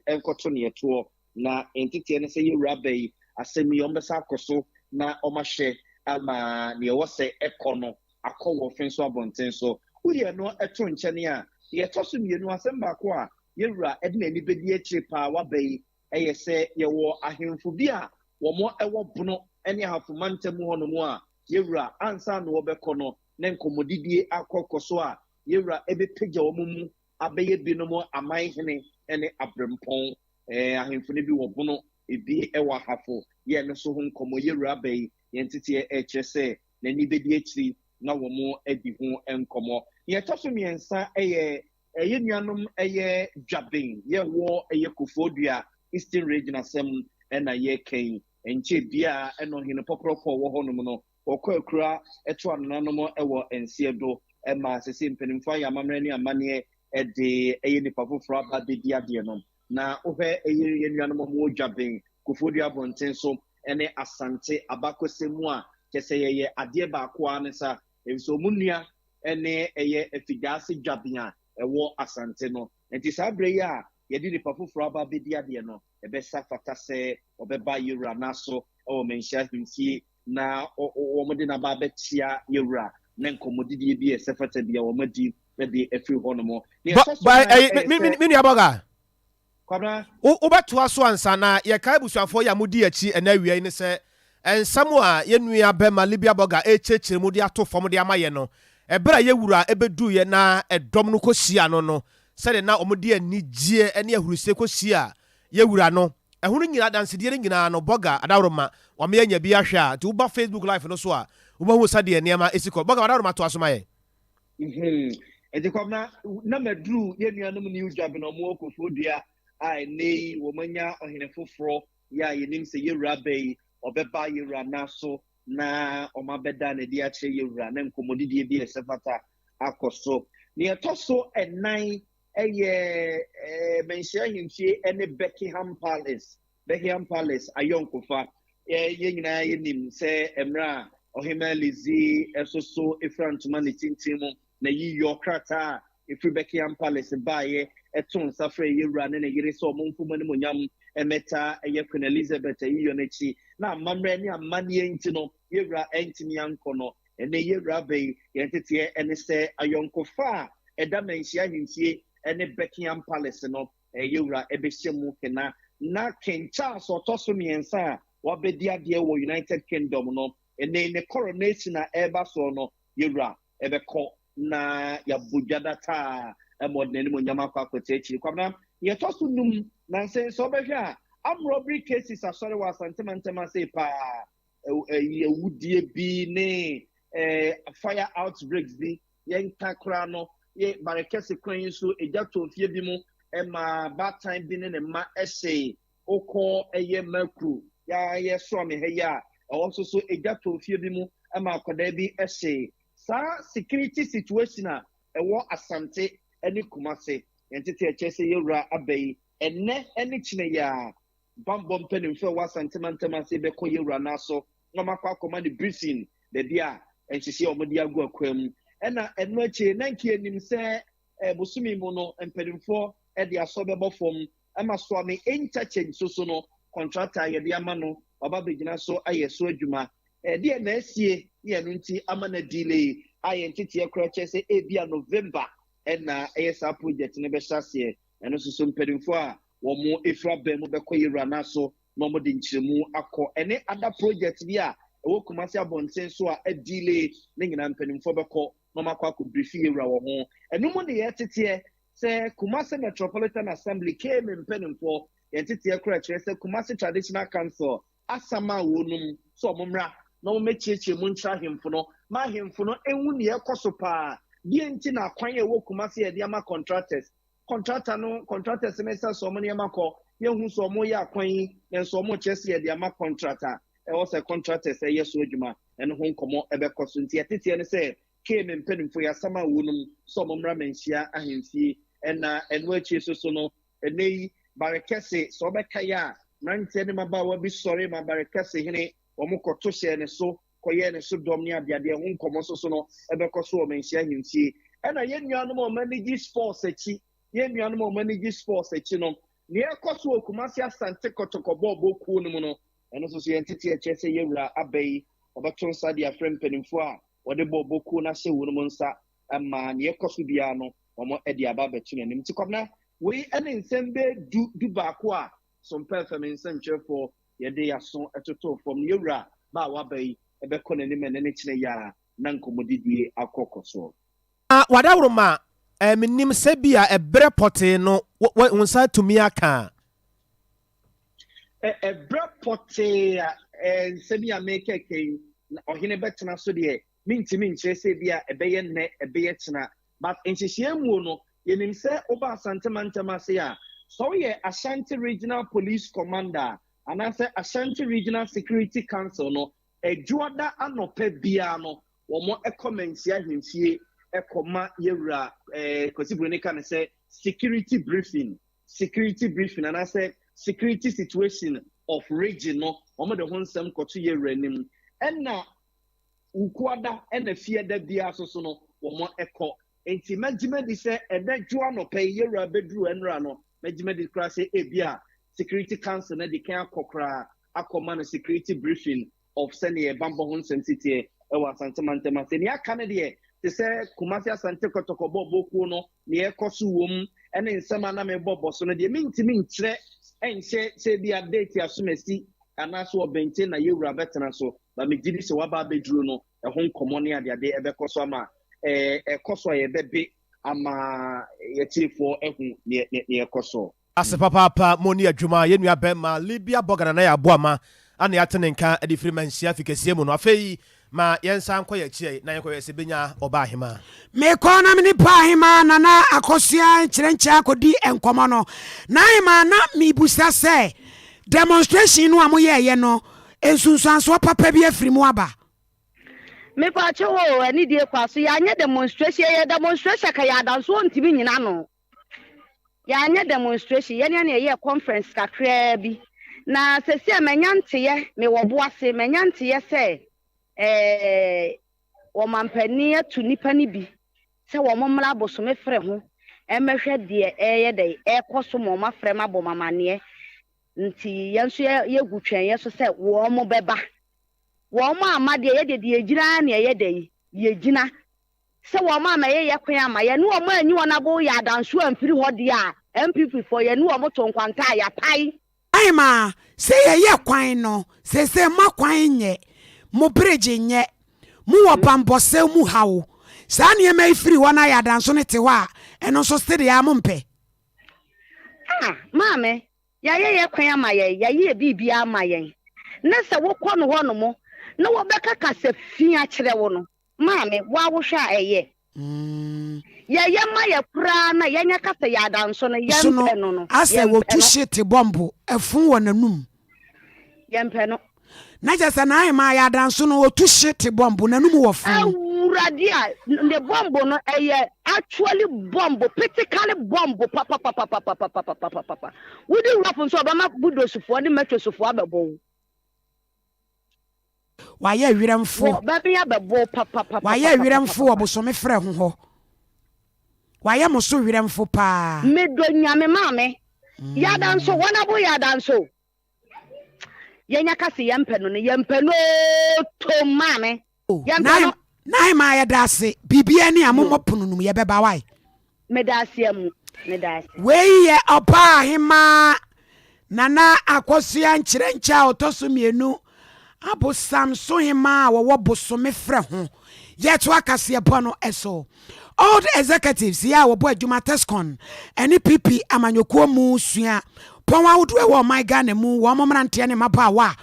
nkɔto neɛ ɛtoɔ. Na nteteɛ ne sɛ yɛn wura aba yi, asɛm yi wɔbɛsan akɔ so na wɔahwɛ ama neɛ ɛwɔ sɛ ɛkɔ no akɔ wɔ ɔfe so abɔnten so. Woyi ɛno to nkyɛne a, deɛ ɛtɔ so mmienu, asɛm baako a yɛn wura de n'ani bɛdi akyire paa waba yi yɛ sɛ yɛwɔ ahemfo bi a wɔwɔ Bono ne Ahafo mantam mu hɔnom a yɛwura ansa na wɔbɛkɔ no na nkɔmmɔdidie akɔ kɔ so a yɛwura bɛpagya wɔn mu abɛyɛ binom aman hene ne aberempɔn. Ahemfo no bi wɔ Bono, ebi wɔ Ahafo. Yɛn no so ho nkɔmmɔ yɛwura aba yi, yɛn nteteɛ rekyerɛ sɛ n'ani bɛdi akyiri na wɔadi ho nkɔmmɔ. Nea ɛtɔ so mmiɛnsa yɛ Yɛn nuanom yɛ dwaben, yɛ wɔ yɛ Kofoɔdua Eastern Region asɛm na yɛreka yi. Ɛnkyɛ biara na ɔhene pɔprɔpɔ wɔ hɔnom no, wɔkɔ akura to anananom wɔ nseɛ do ma sese mpanimfoɔ ayɛ amammerɛ ne amanneɛ de yɛ nipa foforɔ aba abɛdi adeɛ no. Na wohwɛ yɛ yɛn nuanom a wɔwɔ dwaben, Kofoɔdua abɔnten so ne Asante abakɔsɛm mu a, kyerɛ sɛ yɛyɛ adeɛ baako ara ne sa, efisɛ wɔn nua ne ɛyɛ Afigyaase Dwabea a ɛwɔ Asante no. Enti saa berɛ yi a yɛde nipa foforɔ aba abɛdi adeɛ no, ɛbɛsa fata sɛ ɔbɛba Yewura no aso wɔ Manhyia Ahemfie na wɔde no aba abɛkyea Yewura na nkɔmmɔdidie bi a ɛsɛ fata bi a wɔadi de afiri hɔnom. Deɛ ɛtɔ so nan yɛ sɛ. Me nua Bɔga, Kwabena. Wo wobɛtoa so ansa na yɛkae abusuafoɔ yi a modi akyi ɛnnɛ awia yi ne sɛ nsɛm a yɛn nua bɛma Libya Burger rekyerɛkyerɛ mu de ato fam de ama yɛn no, ɛberɛ a yɛn wura bɛduruiɛ na ɛdɔm no kɔhyiaa no no, sɛdeɛ na wɔde anigyeɛ ne ahurisie kɔhyiaa yɛn wura no, ɛho no nyinaa, adansedie no nyinaa no, Burger adaworoma, wama yɛanya bi ahwɛ a, nti woba Facebook Live no so a, wobɛhu sɛdeɛ nneɛma si kɔ. Burger adaworoma toa so ma yɛn. Mhm. Nti Kwabena, na maduru yɛn nuanom New Dwaben a wɔwɔ Koforidua a ɛnnɛ yi wɔanya ɔhene foforɔ yi a yɛnim sɛ yɛwura bɛ yi, ɔbɛba yɛwura nan so na wɔabɛda no adi akyerɛ yɛwura na nkɔmmɔdidie bi a ɛsɛ fata akɔ so. Nea ɛtɔ so ɛnan yɛ eh, Manhyia Ahemfie ne Buckingham Palace. Buckingham Palace ayɔnkofa. Yɛn nyinaa yɛnim sɛ mmerɛ a Ɔhemmaa Lizzie soso fira ntoma ne tenten mu na yiyɔ krataa a ɛfiri Buckingham Palace baeɛ too nsa frɛɛ yɛn wura ne ne yere sɛ wɔmfa wɔn animuonyam mmɛtaa ɛyɛ Queen Elizabeth ayiyɔ no akyi na amammerɛ ne amanneɛ nti no yɛn wura antumi ankɔ no. Ɛnnɛ yɛn wura aba yi, yɛn nteteɛ ne sɛ ayɔnkofa a ɛda Manhyia Ahemfie ne Buckingham Palace no Yɛn wura bɛhyɛ mu kena. Na King Charles a ɔtɔ so mmiɛnsa a wabɛdi adeɛ wɔ United Kingdom no, ɛnnɛ yi ne coronation a ɛreba soɔ no, yɛn wura bɛkɔ na yɛabɔ dwa dataa ma ɔde n'animuonyam akɔ akɔte akyiri. Kwabena, deɛ ɛtɔ so num, nansa yi sɛ wobɛhwɛ a, armed robbery cases asɔre wɔ Asante mantam ase paa. Awudie bi ne fire outbreaks bi Yɛnka koraa no, yɛ bare kɛse kwan yi so egya tɔɔ fie bi mu ma baatan bi ne ne mma hyee. Wokɔ ɛyɛ Makuru ya yɛ Soame ha yi a, ɛhɔ nso so egya tɔɔ fie bi mu ma akwadaa bi hyee. Saa security situation a ɛwɔ Asante ne Kumase, yɛn tete ɛkyerɛ sɛ yɛwura aba yi, ɛnnɛ ne kyena yi ara. Bammɔ mpanimfoɔ a ɛwɔ Asante mantam ase bɛkɔ Yawura no aso na wɔakɔ akɔma no briefing baabi a nhyehyɛe a wɔde agu akwan mu. Ɛna ɛno akyi na nka yɛnim sɛ bosome mu no mpanimfoɔ de asɔ bɛbɔ fam ma Soame interchange so so no contractor a yɛde ama no waba abɛgyina so ayɛ so adwuma. Ɛdeɛ na asie ne ɛno nti ama no delay a yɛn nteteɛ koraa kyerɛ sɛ ebia November na ɛyɛ saa project no bɛhyɛ aseɛ. Ɛno nso so mpanimfoɔ a wɔn ɛfiri abɛn mu bɛkɔ yɛwura no aso na wɔde nkyerɛmu akɔ. Ɛne other project bi a ɛwɔ Kumasi abɔnten so a adelay ne nyinaa mpanimfoɔ bɛkɔ na wɔakɔ akɔ briefi yɛwura wɔ ho. Ɛno mu ne yɛteteɛ sɛ Kumasi Metropolitan Assembly, KMA mpanimfoɔ, yɛn nteteɛ koraa kyerɛ sɛ Kumasi Traditional Council asama wɔnom sɛ wɔn mmra na wɔn mmɛkyerɛkyerɛ mu nkyerɛ ahemfo no ma ahemfo no nhu nea ɛkɔ so paa. Deɛ nti na akwan a ɛwɔ Kumasi a yɛde ama contractors, contractor no, contractors no sɛ sɛ wɔn nneɛma kɔ, yɛnhu sɛ wɔn yɛ akwan yi nanso wɔn kyerɛ sɛ yɛde ama contract a ɛwɔ sɛ contractors ɛyɛ so adwuma, ɛno ho nkɔmmɔ ɛbɛkɔ so. Nti yɛteteɛ ne sɛ KMA mpanimfoɔ yɛasama wɔnom sɛ wɔn mmra Manhyia ahemfie. Ɛna ɛno akyi nso so no, ɛnnɛ yi, Barekɛse, sɛ wobɛkae a, mmeranteɛ ne mmabaawa bi sɔre ma Barekɛse hene, wɔkɔto hyɛɛ ne so kɔyɛɛ ne so dɔm ne adeadeɛ ho nkɔmmɔ nso so no ɛbɛkɔ so wɔ Manhyia ahemfie. Ɛna yɛn nuanom a wɔn ani gye sports akyi, yɛn nuanom a wɔn ani gye sports akyi no, nea ɛrekɔ so wɔ Kumasi Asante Kɔtɔkɔ bɔɔlbɔ kuo no mu no, ɛno nso so yɛn nteteɛ kyerɛ sɛ yɛn wura aba yi, ɔbɛto nsa de afrɛ mpanimfoɔ a wɔde bɔɔlbɔ kuo no ahyɛ wɔn nsa ma nea ɛkɔ so biara no wɔde aba abɛto n'anim. Nti Kwabena, wei ne nsɛm bɛyɛ du, dubaako a Sompɛ FM nsɛnkyerɛfoɔ yɛde yɛaso totoo fam no. Yɛwura ba a waba yi bɛkɔ n'anim ɛnnɛ ne kyena yi ara na nkɔmmɔdidie akɔ kɔ soɔ. Na w'adaworoma a, mennim sɛ bi a ɛberɛ pɔtee no wo nsa atumi aka a. Ɛberɛ pɔtee a nsɛm yi a merekɛkɛ yi na ɔhene bɛtena so deɛ, mentumi nkyerɛ sɛ bi a ɛbɛyɛ nnɛ, ɛbɛyɛ kyena. But nhyehyɛɛ muo no, yɛnim sɛ woba Asante mantam ase a, sɛ woyɛ Ashanti Regional Police Commander a, anaasɛ Ashanti Regional Security Council no, Adwoada anɔpa biara no, wɔkɔ Manhyia Ahemfie kɔma Yɛwura Kwasi Broni ka no sɛ security briefing, security briefing anaasɛ security situation of region no, wɔde ho nsɛm kɔto Yɛwura anim. Ɛna Wukuada ɛna Fiada biara nso so no, wɔkɔ. Enti mɛgye madi sɛ ɛnɛ dwo anɔpa yi Yɛwura bɛduru ɛnora no, mɛgye madi koraa sɛ ebia Security Council no adi kan akɔ koraa akɔma no security briefing of sɛdeɛ bammɔ ho nsɛm si teɛ wɔ Asante mantam ase. Nea aka no deɛ, te sɛ Kumasi Asante Kɔtɔkɔ bɔɔlbɔ kuo no, nea ɛrekɔ so wɔ mu ne nsɛm a na merebɔ bɔ so no deɛ, mentumi nkyerɛ nhyɛ sɛ ebia date asomasi anaasɛ ɔbɛnten na yɛwura bɛtena so, but megye di sɛ waba abɛduru no, ɛho nkɔmmɔ ne adeade ɛbɛkɔ so ama ɛkɔ so a yɛbɛbe ama yɛtiefoɔ ahu nea ɛkɔ so. Ase papaapa mo ni adwuma yɛn nua bɛma Libya bɔga Nana Yaa Boama ana yɛate ne nka de firi Manhyia fi kɛseɛ mu no afei ma yɛn san nkɔ yɛn akyi na yɛnkɔhwɛ sɛ bɛnya ɔbaa ahemaa. Mekɔ na mene pa ahemaa Nana Akosua Nkyerɛnkyɛ akɔdi nkɔmmɔ no. Na ahemaa na mebusa sɛ demonstration no a moyɛɛyɛ no nsunsuansoɔ papa bi afiri mu aba? Mepakyɛw o, anidie kwa so, yɛanyɛ demonstration, yɛyɛ demonstration ka yɛ adansoɔ ntumi nyina ano. Yɛanyɛ demonstration, yɛn ara na yɛyɛɛ conference kakraa bi. Na seesei a manya nteyɛ, mewɔ bo ase, manya nteyɛ sɛ ɛɛ ɔmampanin atu nnipa no bi sɛ wɔn mmra abosomefrɛ ho mmɛhwɛ deɛ ɛreyɛ dɛ ɛrekɔ so ma wɔn afrɛ ma abɔ wɔn amanneɛ. Nti yɛn nso yɛgu twɛnyɛ so sɛ wɔn bɛba. Wɔn amma deɛ yɛdeɛ deɛ yɛgyina ara na ɛyɛ dɛ yi, yɛgyina. Sɛ wɔn a mɛyɛ yɛ kwan ama yɛne wɔn anyi wɔn abo yɛ adansoɔ amfiri hɔ deɛ a, NPP foɔ yɛne wɔn to nkwanta a yɛapae. Ahemaa, sɛ yɛyɛ kwan no, seesei mo akwan nyɛ, mo bridge nyɛ, mo wɔ banbɔsɛw mu haw. Saa nneɛma yi firi hɔ na ayɛ adanso no te hɔ a, ɛno nso sedeɛ a mompɛ. Ah, maame, yɛayɛ yɛ kwan ama yɛn, yɛayɛ yɛ biribiara ama yɛn, na sɛ wokɔ no hɔnom na wɔbɛka kasa fi akyerɛ wo no, Maame, wo a wohwɛ a ɛyɛ? Yɛyɛ ma yɛ koraa na yɛnyɛ ka sɛ yɛ adanso no, So no yɛmpɛ no no, asɛ yɛmpɛ wɔtu no. hye te bɔmbo ɛfon wɔ n'anum. Yɛmpɛ no. Na kyerɛ sɛ n'ahemaa yɛ adanso no ɔtu hye te bɔmbo n'anum wɔ fon. Awurade a, ne bɔmbo no ɛyɛ. Actually bomb, pitikale bomb papapapapapapapapapa. Wodi rough nso a ɔbɛma budosufoɔ ne metrosufoɔ abɛbɔ wo. Wayɛ werɛmfoɔ. Wɔ bɛme abɛbɔ wo Wayɛ werɛmfo wɔ papapapapapapapa. bosome frɛ ho hɔ. Wayɛ mo so werɛmfo paa. Medɔ Nyame maame. Yada nso, wɔn abo yada nso. Yɛnya ka se yɛmpɛ no no, yɛmpɛ no oo tom maame. Yɛmpɛ no. Naima yɛda ase biribiara ni a mommɔ pono no mu yɛbɛba wai. Meda ase amu meda ase. Wei yɛ ɔbaa ahemaa Nana Akosua Nkyerɛnkyɛ a ɔtɔ so mienu, Abosamso hemaa a wɔwɔ Bosome frɛ ho. Yɛtoa kaseɛbɔ no so. Old Executives yi a wɔbɔ adwuma Tescon ne PP amanyɔkuo mu sua pɔn ahodoɔ ɛwɔ ɔman Ghana mu, wɔn mmeranteɛ ne mmabaawa a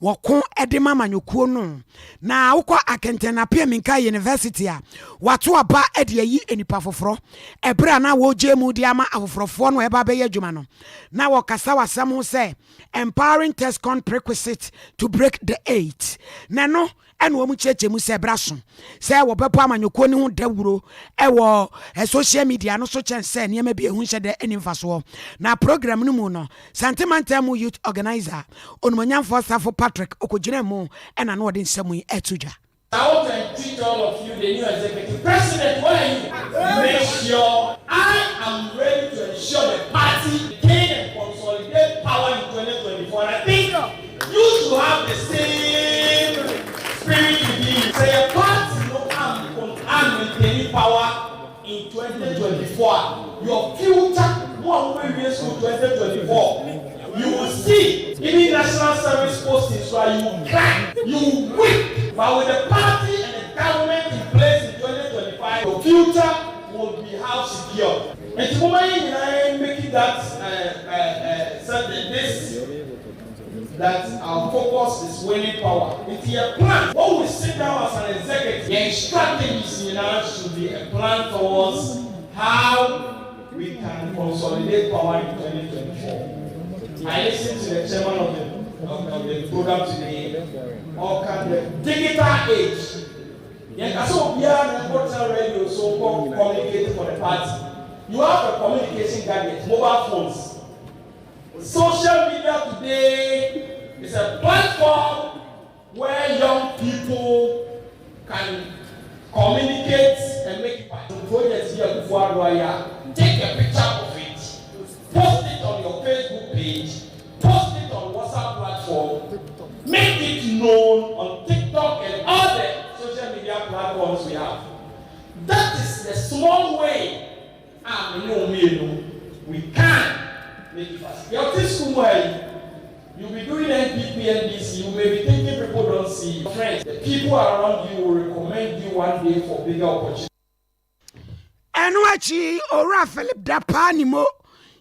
wɔko de ma amanyɔkuo no. Na wokɔ Akenten Appiah Minkai University a, wɔato aba de ayi nnipa foforɔ. Ɛberɛ a na wɔregyae mu de ama afoforɔfoɔ no a ɛreba abɛyɛ adwuma no, na wɔkasa wɔ asɛm ho sɛ Empowering Tescon Prerequisite to Break the Eight. Na ɛno Ɛna wɔn kyerɛkyerɛ mu sɛ ɛberɛ aso sɛ wɔbɛbɔ amanyɔkuo no ho dawuro wɔ social media no so kyɛn sɛ nneɛma bi a ɛho nhyɛ da nni mfasoɔ. Na program no mu no, Sante Mantam mu Youth Organiser, Onumonyamfoɔ Safo Patrick ɔkɔgyinaa mu na na ɔde nsɛm yi reto dwa. I want to entreat all of you, the new executive president, where are you? Make sure I am ready to ensure the party gain and consolidate power in 2024 and I think You should have the same spirit within you. Sɛ yɛ party no anko an maintaini power in 2024 a, your future, mo a mo bɛ wie school 2024, you will see even national service postings koraa you will cry, you will weep, but with the party and the government in place in 2025, your future will be how secured. Nti momma yɛn nyinaa yɛn make that eh eh eh sɛ this. That our focus is winning power nti yɛ plan when we sit down as an executive yɛn strategies nyinaa should be a plan towards how we can consolidate power in 2024 I listen to the chairman of the of, of the program today ɔka the digital age yɛn kasa obiara na ɛkɔ tena radio so kɔ communicate for the party you have a communication gadget mobile phones. Social media today is a platform where young people can communicate and make impact. Project bi a Akufo Addo ayɛ a, take a picture of it, post it on your Facebook page, post it on WhatsApp platform, make it known on TikTok and all the social media platforms we have. That is the small way a me ne wo mienu we can make it fast. Yɛte sukuu mu ha yi, you be doing NPP, NDC, you may be thinking people don't see you. Friends, the people around you will recommend you one day for bigger opportunities. Ɛno akyi, Owura Philip Dapaah Nimo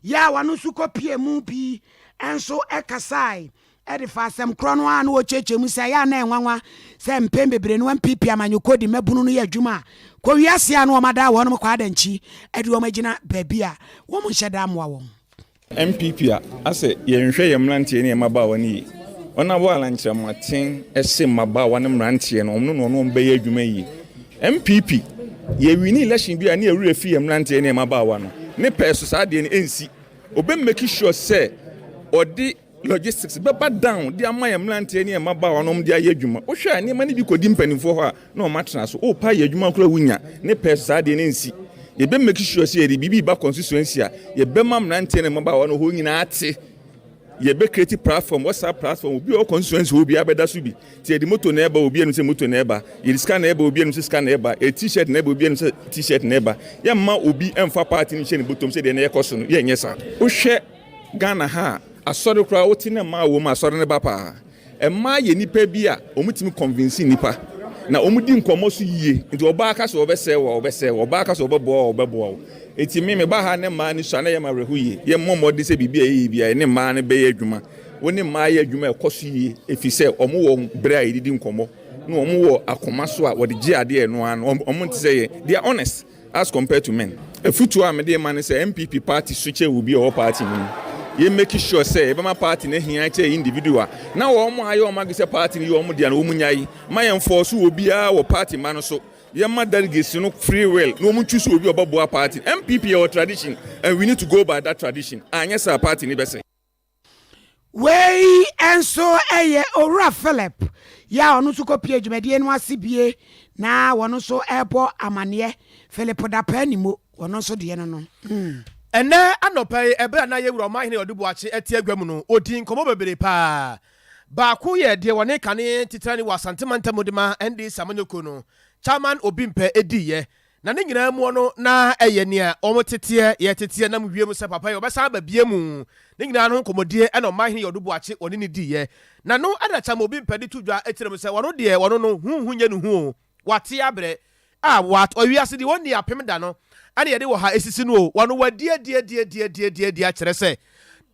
yi a ɔno nso kɔpuee mu bi nso kasae de fa asɛm korɔ no ara na wɔkyerɛkyerɛ mu sɛ ɛyɛ a na ɛnwanwa sɛ mpɛn bebree no NPP amanyɔkuo de mmabunu no yɛ adwuma a kɔ wiase a na wɔn adaa wɔnom kɔ adankyi de wɔn agyina baabi a wɔn nhyɛ da mmoa wɔn. NPP a asɛ yɛnhwɛ yɛn mmeranteɛ ne yɛn mmabaawa no yie. Wɔn a wɔwɔ alankyerɛmaten se mmabaawa ne mmeranteɛ no wɔn ne wɔn wɔn bɛyɛ adwuma yie. NPP yɛ wini election bi a ne yɛ werɛ fi yɛn mmeranteɛ ne yɛn mmabaawa no ne pɛɛ so saa adeɛ no ɛnsi. Ɔbɛ make sure sɛ ɔde Logistics bɛba down de ama yɛn mmeranteɛ ne yɛn mmabaawa na wɔde ayɛ adwuma. Wohwɛ a nneɛma no bi kɔdi mpanimfoɔ hɔ a na wɔatena so. Worepa ayɛ adwuma koraa a wonnya ne pɛ so saa adeɛ no nsi. Yɛbɛ make sure sɛ yɛde biribi reba constituency a yɛbɛma mmeranteɛ ne mmabaawa no hɔ nyinaa ate. Yɛbɛ create platform, WhatsApp platform, obi a ɔwɔ constituency hɔ biara bɛda so bi. Nti yɛde moto na ɛba obiara nim sɛ moto na ɛba, yɛde sika na ɛba obiara nim sɛ sika na ɛba, yɛde t-shirt na ɛba obiara nim sɛ t-shirt na ɛba. Yɛmma obi mfa party no nhyɛ ne bɔtɔm sɛ deɛ na ɛkɔ so no, yɛnyɛ saa. Wohwɛ Ghana ha a, asɔre koraa wote na mmaa wɔ mu a, asɔre no ba paa. Mmaa yɛ nnipa bi a wɔtumi convince nnipa, na wɔdi nkɔmmɔ so yie. Nti ɔbaa ka sɛ ɔbɛsɛe wo a, ɔbɛsɛe wo. Ɔbaa ka sɛ ɔbɛboa wo a, ɔbɛboa wo. Nti me, meba ha ne mmaa no sua na ɛyɛ me awerɛho yie. Yɛmmɔ mmɔden sɛ biribi a yɛyɛ biara, yɛne mmaa no bɛyɛ adwuma. Wo ne mmaa yɛ adwuma a ɛkɔ so yie, ɛfiri sɛ wɔwɔ berɛ a yɛdidi nkɔmmɔ, na wɔwɔ akoma so a wɔde gye adeɛ ɛno ara no. Wɔnte sɛ yɛn. They are honest. As compared to men. Afutuo a mede rema ne sɛ NPP party so kyɛ obi a ɔwɔ party no mu. Yɛ make sure sɛ yɛbɛma party no ahia kyɛ individual na wɔn a ayɛ wɔn adwene sɛ party no yɛ wɔn dea no wɔn nyae. Mma yɛn force obiara wɔ party mma no so. Yɛma delegates no free will na wɔn choose obi a ɔbɛboa party. NPP yɛwɔ tradition and we need to go by that tradition. Anyɛ saa a party no bɛsɛe. Wei nso yɛ Owura Philip yɛ a ɔno nso kɔpie dwumadie no ase bie na wɔno nso ɛrebɔ amaneɛ. Philip Dapaa Nimo, ɔno nso deɛ no no. Mm. Ɛnnɛ anɔpa yi, ɛberɛ a na yɛn Wura Ɔmanhene Ɔde Boakye te agua mu no, ɔdii nkɔmmɔ bebree pa ara. Baako yɛ deɛ wɔne kane titenani wɔ Asante mantam de ma NDC amanyɔkuo no, Chairman Obi Mpɛ diiɛ. Na ne nyinaa muɔ no na ɛyɛ nea wɔteteɛ, yɛteteɛ nam wiem sɛ papa yi ɔbɛsan aba bie mu. Ne nyinaa no ho nkɔmmɔdie na Ɔmanhene Ɔde Boakye wɔne no diiɛ. Na no na Chairman Obi Mpɛ de to dwa kyerɛ mu sɛ ɔno deɛ ɔno no hu hu nyɛ ne hu o. Wate abrɛ a wat ɔwiase deɛ ɔnni apem da no ɛna yɛde wɔ ha esisi no o wɔno wadi adi adi adi adi adi adi akyerɛ sɛ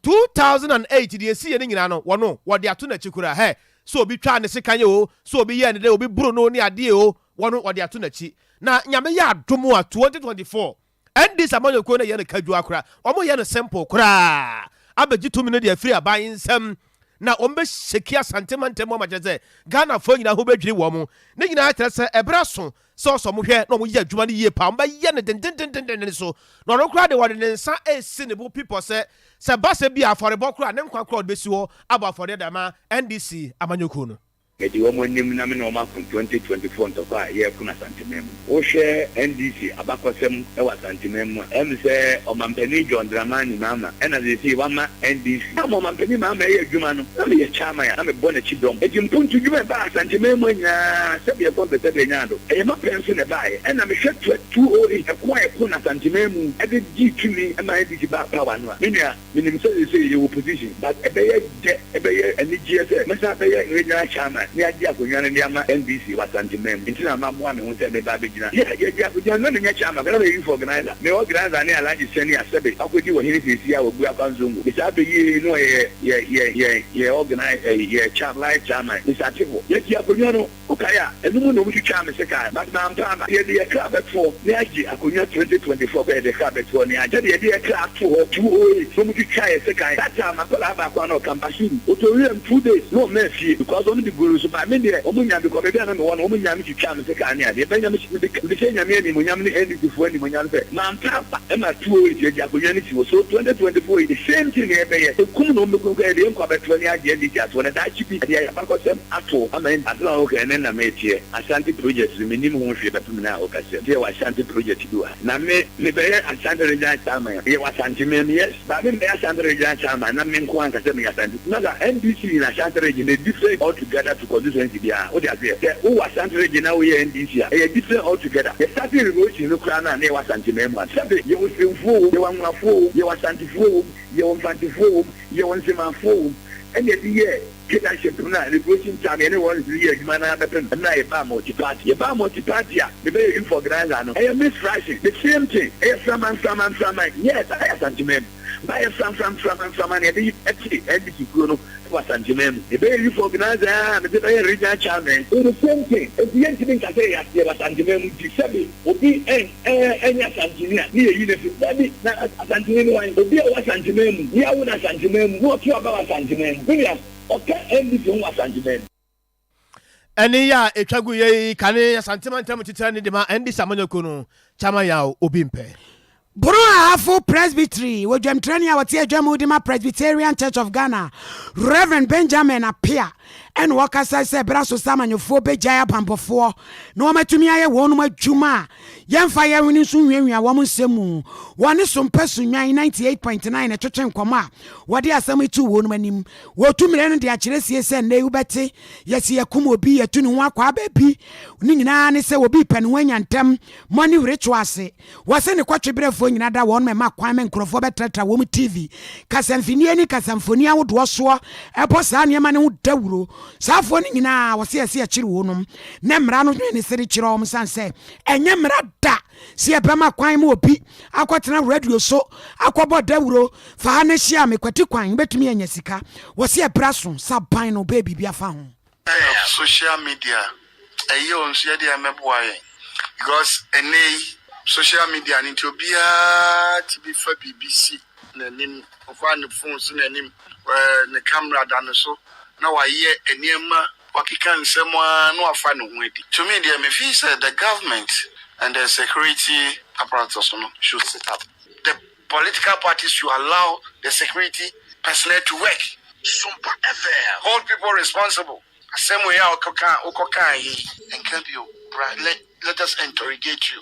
2008 deɛ esiiɛ no nyinaa no wɔno wɔde ato n'akyi koraa hɛ sɛ obi twaa ne sekan o sɛ obi yɛɛ ne dɛ obi boro no ne adeɛ o wɔno wɔde ato n'akyi na Nyame yɛ adom a 2024 NDC amanyɔkuo no yɛ no kadwua koraa wɔn yɛ no simple koraa abɛgye tumi no de afiri aban nsam na wɔn bɛ shake Asante mantam mu ama kyerɛ sɛ Ghanafoɔ nyinaa ho bɛdwiri wɔn. Ne nyinaa kyerɛ sɛ ɛberɛ aso sɛ ɔsɛ wɔn hwɛ na wɔn yɛ adwuma no yie paa, wɔn bɛyɛ no dendendendenden so. Na ɔno koraa de wɔde ne nsa resi ne bo pipɔ sɛ sɛ ɛba sɛ bi a afɔrebɔ koraa ne nkwa koraa ɔde bɛsi hɔ abɔ afɔreɛ de ama NDC amanyɔkuo no. Medi wɔn anim na me ne wɔn ako 2024 ntɔkwa a yɛreko no Asanteman mu. Wohwɛ NDC abakɔsɛm wɔ Asanteman mu a, ɛyɛ me sɛ Ɔmampanin John Dramani Mahama na seesei wama NDC. Ama Ɔmampanin Mahama reyɛ adwuma no, na meyɛ chairman a na mebɔ n'akyi dɔm. Enti mpontu dwuma a ɛbaa Asanteman mu ha nyinaa, sɛdeɛ ɛkɔ mpɛ sɛdeɛ ɛnya ado, ɛyɛ m'apɛn so na ɛbaeɛ. Ɛna mehwɛ 2008 ɛko a yɛko no Asanteman mu de gyee tumi maa NDC baa power no a, me nua, Menim sɛ seesei yɛwɔ position but ɛbɛyɛ dɛ, ɛbɛyɛ anigyeɛ sɛ mɛsan abɛyɛ regional chairman na yɛagye akonnwa no de ama NDC wɔ Asanteman mu nti na maboa me ho sɛ meba abɛgyina. Yeah, yɛgye akonnwa no, na menyɛ chairman koraa, na meyɛ youth organiser. Me organiser ne Alhaji Sani Asɛbe wakɔdi ɔhene seesei a wabu akwa Nzongo. Mesan bɛyiee na ɔyɛ yɛ yɛ yɛn yɛ organi ɛyi yɛ cha life chairman. Mister Atefo, yɛgye akonnwa no. Wokae a, ɛno mu na wɔtwitwaa me sekan, but mampa aba. Yɛde yɛn kra bɛtoɔ na yɛagye akonnwa 2024 kɔ, yɛde kra bɛtoɔ na yɛagye. Sɛdeɛ yɛde yɛn kra too hɔ 2008 na wɔtwitwaa yɛn sekan. That time akwadaa baako a na ɔka Bashiru, ɔtɔ wiram two days na ɔmmaa fie because wɔn de guu no so but me deɛ wɔn nyaa me because baabi a na mewɔ no wɔn nyaa me twitwaa me sekan ne adeɛ. Bɛnya me mede mede hyɛ Nyame animuonyam ne NDC foɔ animuonyam sɛ mampa aba ɛma 2008 yɛgye akonnwa no si hɔ. So 2024 yi the same thing na yɛbɛyɛ. Ɛkum na wɔbɛkum koraa yɛde yɛn nkwa bɛtoɔ na yɛagye NDC atoɔ na daakye bi yɛde ayɛ abakɔsɛm. Ato ama ɛn. Asɛm a woka yi ɛnɛ na meteɛ. Ashanti project no mennim ho hwee bɛpem nnɛ a wokasa yi. Sɛ yɛwɔ Ashanti project bi wɔ ha. Na me mebɛyɛ Ashanti regional chairman a, yɛwɔ Ashanti man mu yes, but me mɛyɛ Ashanti regional chairman na me nko ara nka sɛ meyɛ Ashanti. Masa NDC in Ashanti region dey different all together to constituency biara. Wote aseɛ? Sɛ wowɔ Ashanti region na woyɛ NDC a, ɛyɛ different all together. Yɛ starting revolution no koraa no a na yɛwɔ Ashanti man mu a, sɛbe yɛwɔ Sremfoɔ wɔ mu, yɛwɔ Anwonafoɔ wɔ mu, yɛwɔ Ashantifoɔ wɔ mu, yɛwɔ Mfantefoɔ wɔ mu, yɛwɔ Nzemafoɔ wɔ mu, ɛna yɛde yɛɛ Leadership no a Liberation Time yɛne wɔn reyɛ adwuma no ara bɛpem mmerɛ a yɛbaa multi party. Yɛbaa multi party a mebɛyɛ youth organiser no, ɛyɛ mixed fraction, the same thing, ɛyɛ framan framan framan, yes ayɛ Asanteman mu, but ɛyɛ framfram framan framan na yɛde tee NDC kuo no wɔ Asanteman mu. Mebɛyɛ youth organiser a mede bɛyɛ regional chairman, ɛyɛ the same thing, enti yɛntumi nka sɛ yɛyɛ yɛwɔ Asanteman mu nti sɛbe obi ɛnyɛ Asanteni a ne yɛyi no afiri mu, dabi, na Asanteni ne wan? Obi a ɔwɔ Asanteman mu, ne yɛawo no Asanteman mu, na ɔto aba wɔ Asanteman mu, me nua, ɔka NDC ho wɔ Asanteman mu. Ɛnne yi a ɛtwa gu yɛ yi kane Asante mantam titenani de ma NDC amanyɔkuo no, Chairman Yaw Obi Mpɛ. Bono Ahafo Presbytery wɔ dwamtrani a ɔte adwa mu de ma Presbyterian Church of Ghana, Rev. Benjamin Appiah ɛna ɔkasa sɛ berɛ aso sɛ amanyɔfoɔ bɛgyae abanbɔfoɔ na wɔatumi ayɛ wɔnom adwuma a yɛmfa yɛn hwene nso nwiawia wɔn nsɛm mu. Wɔne Sompa Sunnwan 98.9 na ɛtwetwe nkɔmmɔ a wɔde asɛm yi too wɔnom anim. Wɔtu mmerɛ no de akyerɛ sie sɛ nnɛ yi wobɛte yɛse yɛkum obi, yɛtu ne ho akɔ aba bi. Ne nyinaa ne sɛ obi repɛ ne ho anya ntɛm, money ritual ase. Wɔse ne kɔtweberɛfoɔ nyina da wɔn mma kwan ma nkurɔfoɔ bɛtratra wɔn TV, kasamfinie ne kasamfoni ahodoɔ soɔ bɔ saa nneɛma no ho dawuro. Saafoɔ no nyinaa wɔse ɛse yɛkyere wɔnom na mmara no dwene ne sere kyerɛ wɔn sane sɛ ɛnyɛ mmara da sɛ yɛbɛma kwan ma obi akɔtena radio so akɔbɔ dawuro fa ha na hyia me kwati kwan wobɛtumi anya sika. Wɔse ɛberɛ aso sɛ aban no bɛyɛ biribi afa ho. Ɛna social media ɛyɛ o nso yɛdeɛ ɛmɛboa yɛn because ɛnɛ yi social media no nti obiara tumi fa biribi si n'anim ɔfa ne phone si n'anim ɛɛ ne camera da ne so na wayɛ nneɛma. Wakeka nsɛm ara na wafa ne ho adi. To me deɛ me feel sɛ the government and the security apparatus no should sit up. The political parties should allow the security personnel to work. Sumpa FM hold people responsible. Asɛm wei a wokɔka wokɔkaa yi nka bio bra let let us interrogate you.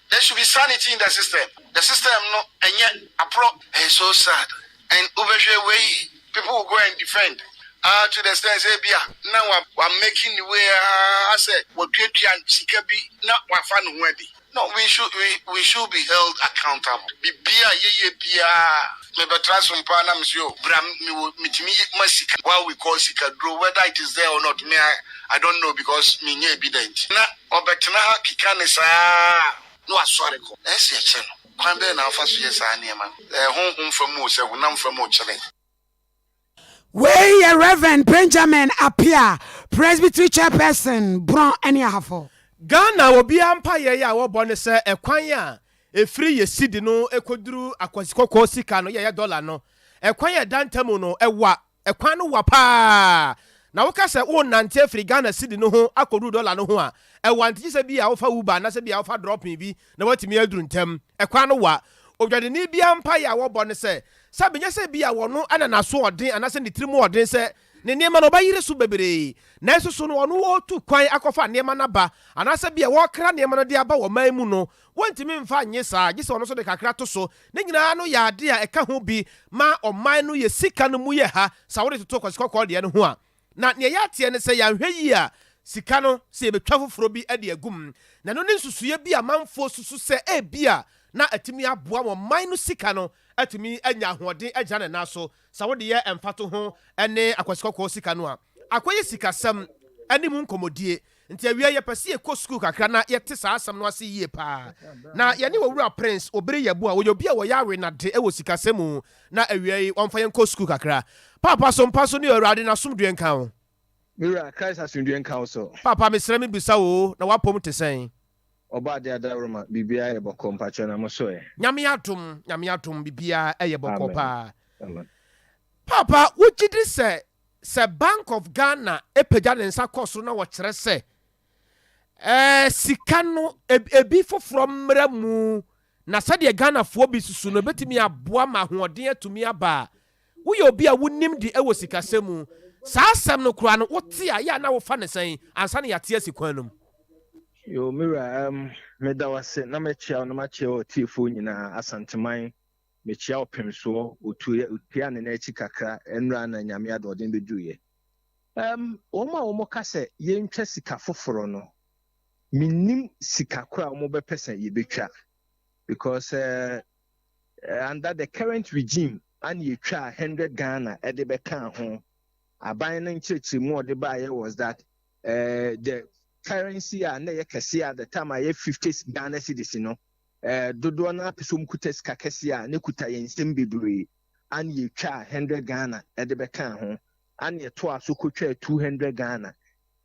There should be sanity in the system. The system no ɛnyɛ aporɔ. Ɛyɛ so sad and wobɛhwɛ wei people will go and defend ah to the extent sɛ ebia na wa wa making ne way ah asɛ watuatua sika bi na wafa ne ho adi. No we should we we should be held accountable. Biribiara a yɛyɛ biara mebɛtra so mpo a na mese oh bra mewɔ metumi ma sika what we call sikaduro whether it is there or not me I I don't know because menyɛɛ bi da nti. Na ɔbɛtena ha keka ne saa na wasɔre kɔ. Ɛsɛ yɛkyerɛ no. Kwan bɛn na wofa so yɛ saa nneɛma no? Ɛyɛ honhom fam oo, sɛ honam fam oo, kyerɛ. Wei yɛ Rev. Benjamin Appiah, Presbytery Chairperson, Brɔn ne Ahafo. Ghana obiara mpaeɛ a wɔbɔ ne sɛ ɛkwan a ɛfiri yɛ cedi no kɔduru akwasi kɔkɔɔ sika no yɛyɛ dollar no ɛkwan a ɛda ntamu no ɛwa. Ɛkwan no wa paa. Na woka sɛ worenante afiri Ghana cedi no ho akɔduru dɔla no ho a, ɛwa nti gye sɛ bi a wofa Uber anaasɛ bi a wofa dropping bi na woatumi aduru ntɛm. Ɛkwan no wa. Odwadini biara mpaeɛ a wɔbɔ ne sɛ, sɛ menyɛ sɛ bi a ɔno na n'asoɔden anaasɛ ne tirim ɔden sɛ ne nneɛma no ɔbɛyere so bebree, nanso so no ɔno ɔretu kwan akɔfa nneɛma no aba anaasɛ bi a wɔrekra nneɛma no de aba wɔ man mu no, wɔntumi mfa nnye saa, gye sɛ ɔno nso de kakra to so. Ne nyinaa no yɛ ade a ɛka ho bi ma ɔman no yɛ sika no mu yɛ ha sɛ wode toto Kwasi Kɔkɔɔ deɛ no ho a. Na nea yɛateɛ ne sɛ yɛanhwɛ yie a sika no sɛ yɛbɛtwa foforɔ bi de agu mu. Na ɛno ne nsusuiɛ bi a amanfoɔ susu sɛ ebia na atumi aboa ma ɔman no sika no atumi anya ahoɔden agyina ne nan so. Sɛ wode yɛ mfatoho ne Akwasi Kɔkɔɔ sika no a, akɔyɛ sikasɛm ne mu nkɔmmɔdie. Nti awia yɛpɛ sɛ yɛkɔ sukuu kakra na yɛte saa asɛm no ase yie paa. Na yɛne Owura Prince Obiri Yeboah, ɔyɛ obi a ɔyɛ awenade wɔ sikasɛm mu, na awia yi wɔmfa yɛn nkɔ sukuu kakra. Paapa so mpa so ne Awurade n'asomdwoeɛ nka wo. Me wura, Christ asomdwoeɛ nka wo so. Paapa mesrɛ me bisa wo o, na w'apom te sɛn? Ɔbɔadeɛ adaworoma, biribiara yɛ bɔkɔɔ, mpakyɛw na mo so ɛ? Nyame adom, Nyame adom, biribiara yɛ bɔkɔɔ Amen, paa. amen. Paapa, wogyedi sɛ Sɛ Bank of Ghana pagya ne nsa kɔ soro na wɔkyerɛ sɛ ɛɛ sika no ebi foforɔ mmra mu na sɛdeɛ Ghanafoɔ bi susu no ebetumi aboa ma ahoɔden atumi aba a, woyɛ obi a wonim de wɔ sikasɛm mu. Saa asɛm no koraa no wote a, yɛ a na wofa no sɛn ansa na yɛate asi kwan no mu? Yoo me wura um, meda wo ase na mɛkyia wo na makyia ɔtiefoɔ nyinaa Asanteman Mekyia ɔpemsoɔ, ɔtuiɛ, ɔtuaa ne nan akyi kakra nnora na Nyame adɔɔden bɛduruiɛ. Ɛm, wɔn a wɔka sɛ yɛntwa sika foforɔ no, mennim sika korɔ a wɔbɛpɛ sɛ yɛbɛtwa because eh, under the current regime ana yɛtwaa 100 Ghana de bɛkaa ho. Aban no nkyerɛkyerɛmu a ɔde baeɛ was that eh, the currency a na ɛyɛ kɛseɛ at the time a ɛyɛ 50 Ghana cedis no, Dodoɔ no ara pɛ sɛ wɔn kuta sika kɛseɛ a na ɛkuta yɛn nsam bebree ana yɛtwaa hundred Ghana de bɛkaa ho ana yɛtoaa so kɔtwaa 200 Ghana.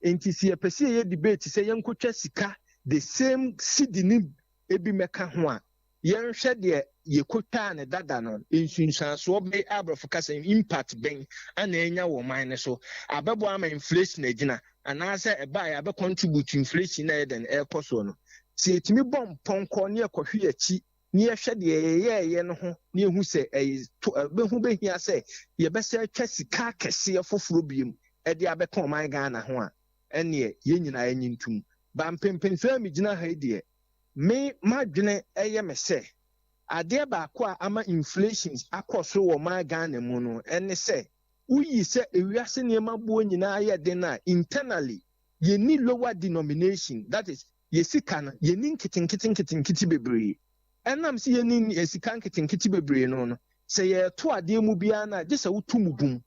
Nti sɛ yɛpɛ sɛ yɛyɛ debate sɛ yɛnkɔtwa sika the same cedi no bi mmɛka ho a, yɛnhwɛ deɛ yɛkɔtwaa no dada no nsunsuansoɔ bɛn, aborɔfo kasa mu impact bɛn ana anya wɔ ɔman no so. Abɛboa ama inflation agyina anaasɛ ɛbaeɛ abɛ contribute to inflation na ɛyɛ dɛn ɛrekɔ soɔ no. Sɛ yɛtumi bɔ mpɔnkɔ na yɛkɔhwe yɛn akyi na yɛhwɛ deɛ yɛyɛeɛ no ho na yɛhu sɛ ɛyɛ to ɛbɛho bɛhia sɛ yɛbɛsan atwa sika akɛseɛ foforɔ biom de abɛka ɔman Ghana ho a, ɛnneɛ yɛn nyinaa yɛnye ntom. Ba mpempensoɔ a megyina ha yi deɛ, me m'adwene yɛ me sɛ adeɛ baako a ama inflations akɔ soro wɔ ɔman Ghana mu no ne sɛ woyi sɛ ewiase nneɛma boɔ nyinaa yɛ den a, internally yɛnni lower denomination, that is, yɛ sika no, yɛnni nketenkete nketenkete bebree. Ɛnam sɛ yɛnni sika nketenkete bebree no no, sɛ yɛreto adeɛ mu biara no a, gye sɛ woto mu bum.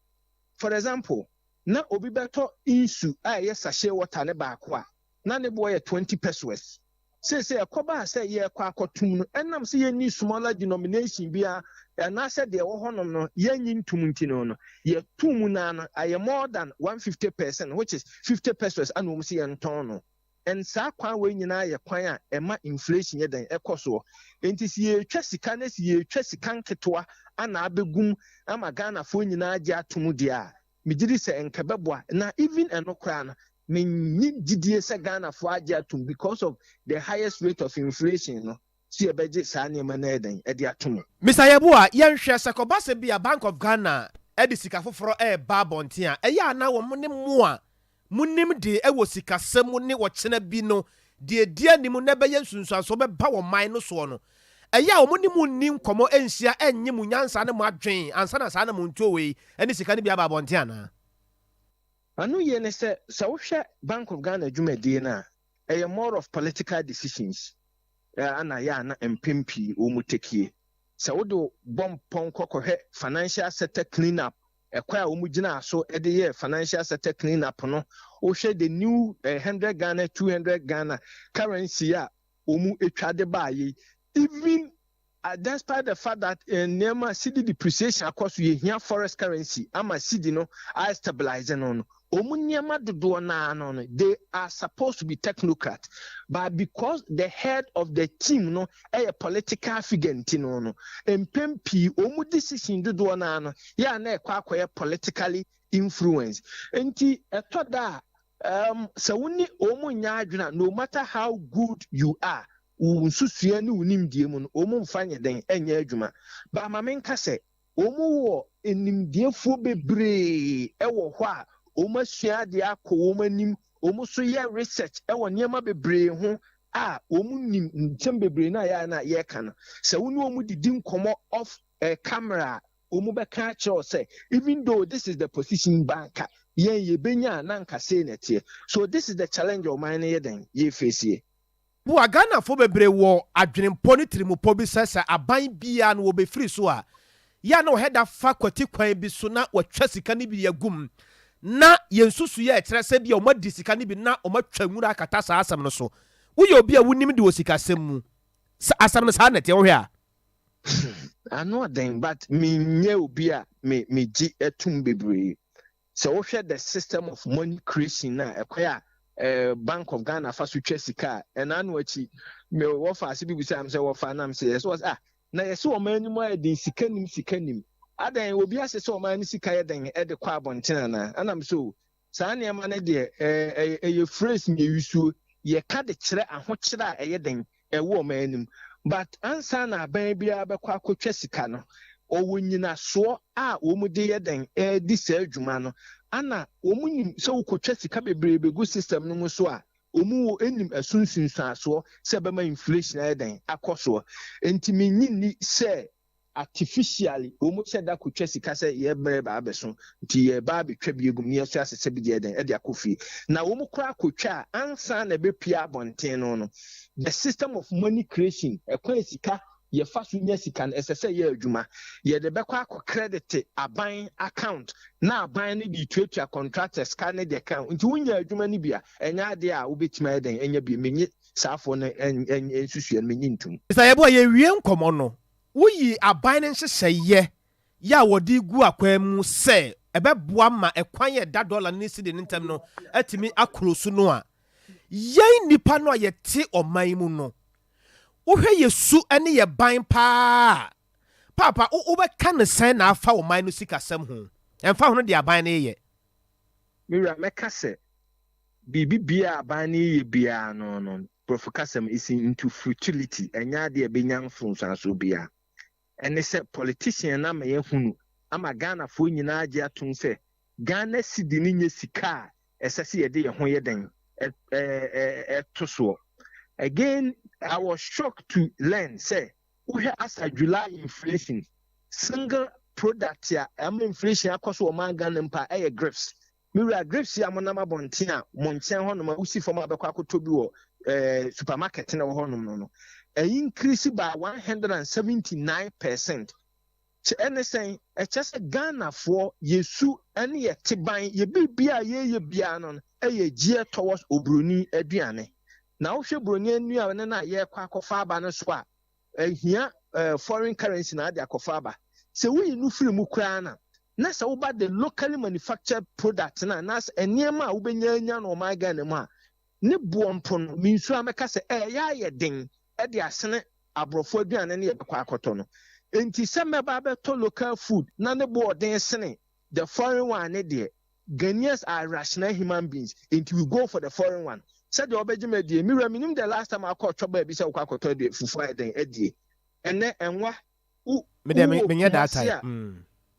For example, na obi bɛtɔ nsu a ɛyɛ sachet water no baako a, na ne boɔ yɛ 20 pesewas. Seesei ɛkɔbaa sɛ yɛrekɔ akɔtom no, ɛnam sɛ yɛnni smaller denomination biara anaasɛ deɛ ɛwɔ hɔnom no yɛnnye ntom nti no no, yɛtoo mu no ara no ayɛ more than 150 percent which is 50 pesewas ana wɔn sɛ yɛntɔn no. And saa kwan wei nyinaa yɛ kwan a ɛma inflation yɛ dɛn ɛkɔ soɔ. Enti sɛ yɛretwa sika na sɛ yɛretwa sika nketewa ana abɛgum ama Ghanafoɔ nyinaa agye atom deɛ a, Megye di sɛ nka ɛbɛboa na even ɛno koraa no Mennye gyidie sɛ Ghanafoɔ agye atom because of the highest rate of inflation no sɛ yɛbɛgye saa nneɛma no ayɛ dɛn de ato mu. Mister Yeboah, yɛnhwɛ, sɛ ɛkɔba sɛ bi a Bank of Ghana de sika foforɔ reba abɔnten a, ɛyɛ a na wɔn ne mo a monim de wɔ sikasɛm mu ne ɔkyena bi no deɛ ɛdi anim na ɛbɛyɛ nsunsuansoɔ bɛba wɔ man no soɔ no, ɛyɛ a wɔn ne mo nni nkɔmmɔ nhyia nnye mo nyansa ne mo adwen ansa na saa anamontuo wei ne sika no bi aba abɔnten anaa? Ano yie ne sɛ, sɛ wohwɛ Bank of Ghana dwumadie no a, ɛyɛ more of political decisions na ɛyɛ a na mpɛn pii wɔn takie. Sɛ wode bɔ mpɔnkɔ kɔhwɛ financial sector clean up, ɛkwan a wɔn gyinaa so de yɛɛ financial sector clean up no, wohwɛ the new 100 Ghana, 200 Ghana currency a wɔn twa de baeɛ yi, even Despite the fact that nneɛma cedi depreciation akɔ so, yɛhia forex currency ama cedi no a stabilize no no, wɔn nneɛma dodoɔ no ara no no, they are supposed to be technocrat, but because the head of the team no yɛ political figure nti no no, mpɛn pii wɔn decision dodoɔ no ara no yɛ a na ɛkɔ akɔyɛ politically influence. Nti ɛtɔ da a, um, sɛ wo ne wɔn nyɛ adwene a, no matter how good you are, wo nsusuiɛ ne wo nimdeɛ mu no, wɔn mfa nyɛ dɛn nyɛ adwuma. But ma menka sɛ, wɔn wɔ nimdeɛfoɔ bebree wɔ hɔ a wɔn asua adeɛ akɔ wɔn anim, wɔn nso yɛ research wɔ nneɛma bebree ho a wɔn nim nsɛm bebree no a yɛa na yɛreka no. Sɛ wo ne wɔn didi nkɔmmɔ off camera a, wɔn bɛka akyerɛ wo sɛ even though this is the position ba anka yɛn yɛbɛnya a na anka sei na ɛteɛ. So this is the challenge a ɔman no yɛ dɛn yɛfeesie. Boa, Ghanafoɔ bebree wɔ adwenempɔ ne tirimupɔ bi sɛ sɛ aban biara no wɔbɛfiri so a, yɛ a na wɔhɛ da fa kwati kwan bi so na wɔatwa sika no bi agu mu. Na yɛn nsusuiɛ a ɛkyerɛ sɛ ebia wɔadi sika no bi na wɔatwa nwura akata saa asɛm no so. Woyɛ obi a wonim de wɔ sikasɛm mu. Sɛ asɛm no saa na ɛteɛ, wohwɛ a? Ano ɔden but menyɛ obi a me megye tom bebree. Sɛ wohwɛ the system of money creation no a, ɛkwan a eh, Bank of Ghana fa so twa sika a, ɛna ano akyi, me wɔfa ase bi bisaa me sɛ wɔfa nam sɛ yɛsɛ wɔsɛ ah, na yɛsɛ ɔman no mu ayɛ den sika nim sika nim. Adɛn obi ahyɛ sɛ ɔman no sika yɛ dɛn ɛde kɔ abɔnten anaa? Ɛnam so saa nneɛma no deɛ ɛyɛ ɛyɛ phrase mmiɛwisuo yɛka de kyerɛ ahokyerɛ a ɛyɛ dɛn ɛwɔ ɔman anim but ansa na aban biara bɛkɔ akɔtwa sika no ɔwɔ nyinasoɔ a wɔn de yɛ dɛn ɛredi saa adwuma no ana wɔn nim sɛ wokɔtwa sika bebree bɛgu system no mu so a wɔn wɔ nim ɛso nsunsuansoɔ sɛ ɛbɛma inflation ayɛ dɛn akɔ soɔ nti menyi nni sɛ artificially wɔn hyɛ da kotwa sika sɛ yɛ mmerɛ ba abɛso nti yɛ ba abɛtwa bi egum ne yɛso asesɛ bi deɛ dɛn ɛde akɔ fie na wɔn koraa kotwa a ansa na ɛbɛpia abɔnten no no the system of money creation ɛkwan sika yɛfa so nya sika no ɛsɛ sɛ yɛ adwuma yɛde bɛkɔ akɔ credit aban account na aban no de tuatua contractors ka ne deɛ ka nti wonya adwuma no bi a ɛnyɛ adeɛ a wobɛtumi ayɛ dɛn ɛnya bi menye saafoɔ no nsusua no menye ntom. Mr. Yeboah yɛwie nkɔmmɔ no Woyi aban no nhyehyɛeɛ yɛ a wɔde regu akwan mu sɛ ɛbɛboa ma ɛkwan a ɛda dɔla no ne sidi no ntam no atumi akoro so no a, yɛn nnipa no a yɛte ɔman yi mu no, wohwɛ yɛ su ne yɛ ban paa a, paapa, wobɛka no sɛn na afa ɔman no sikasɛm ho? Ɛmfa ho no deɛ aban no reyɛ. Me wura, mɛka sɛ biribi biara a aban no reyɛ biara no no, Borɔfo kasa mu, is into futility, ɛnyɛ adeɛ a ɛbɛnya mfomsoasoɔ biara. Ɛne sɛ politician no ama yɛahunu, ama Ghanafoɔ nyinaa agye atom sɛ Ghana cedi no nyɛ sika a ɛsɛ sɛ yɛde yɛn ho yɛ dɛn to soɔ. Again, I was shocked to learn sɛ wohwɛ asa July inflation, single product a ɛma inflation akɔ so wɔ ɔman Ghana mu paa ɛyɛ grapes. Me wura, grapes yi a monam abɔnten a mo nkyɛn hɔnom a wosi fam a bɛkɔ akɔtɔ bi wɔ eh, supermarket na ɛwɔ hɔnom no no, ɛ increase by 179%. Kyɛ ɛne sɛn? Ɛkyɛ sɛ Ghanafoɔ yɛ su ne yɛ teban, yɛ biribiara a yɛyɛ biara no no ɛyɛ geared towards oburoni aduane. Na wohwɛ buroni aduane no a yɛrekɔ akɔfa aba no so a, Ɛhia foreign currency na ade akɔfa aba. Sɛ woyi no firi mu koraa no a, na sɛ woba the locally manufactured product no a, anaasɛ nneɛma a wobɛnya anya no ɔman Ghana mu a, ne boɔ mpo no, mensuro a mɛka sɛ ɛyɛ ayɛ den de asene aborɔfo aduane no yɛbɛkɔ akɔtɔ no. Enti sɛ mɛba abɛtɔ local food na ne boɔ ɔden sene the foreign one no deɛ, Ghanaians are rational human beings nti we go for the foreign one. Sɛdeɛ wobɛgye me adie, me wura menim the last time akɔ ɔtwa baabi sɛ wokɔ akɔtɔ adue fufuo ayɛ dɛn adie. Ɛnnɛ ɛnwa wo Me deɛ wowɔ menyɛ that Kumasi type. a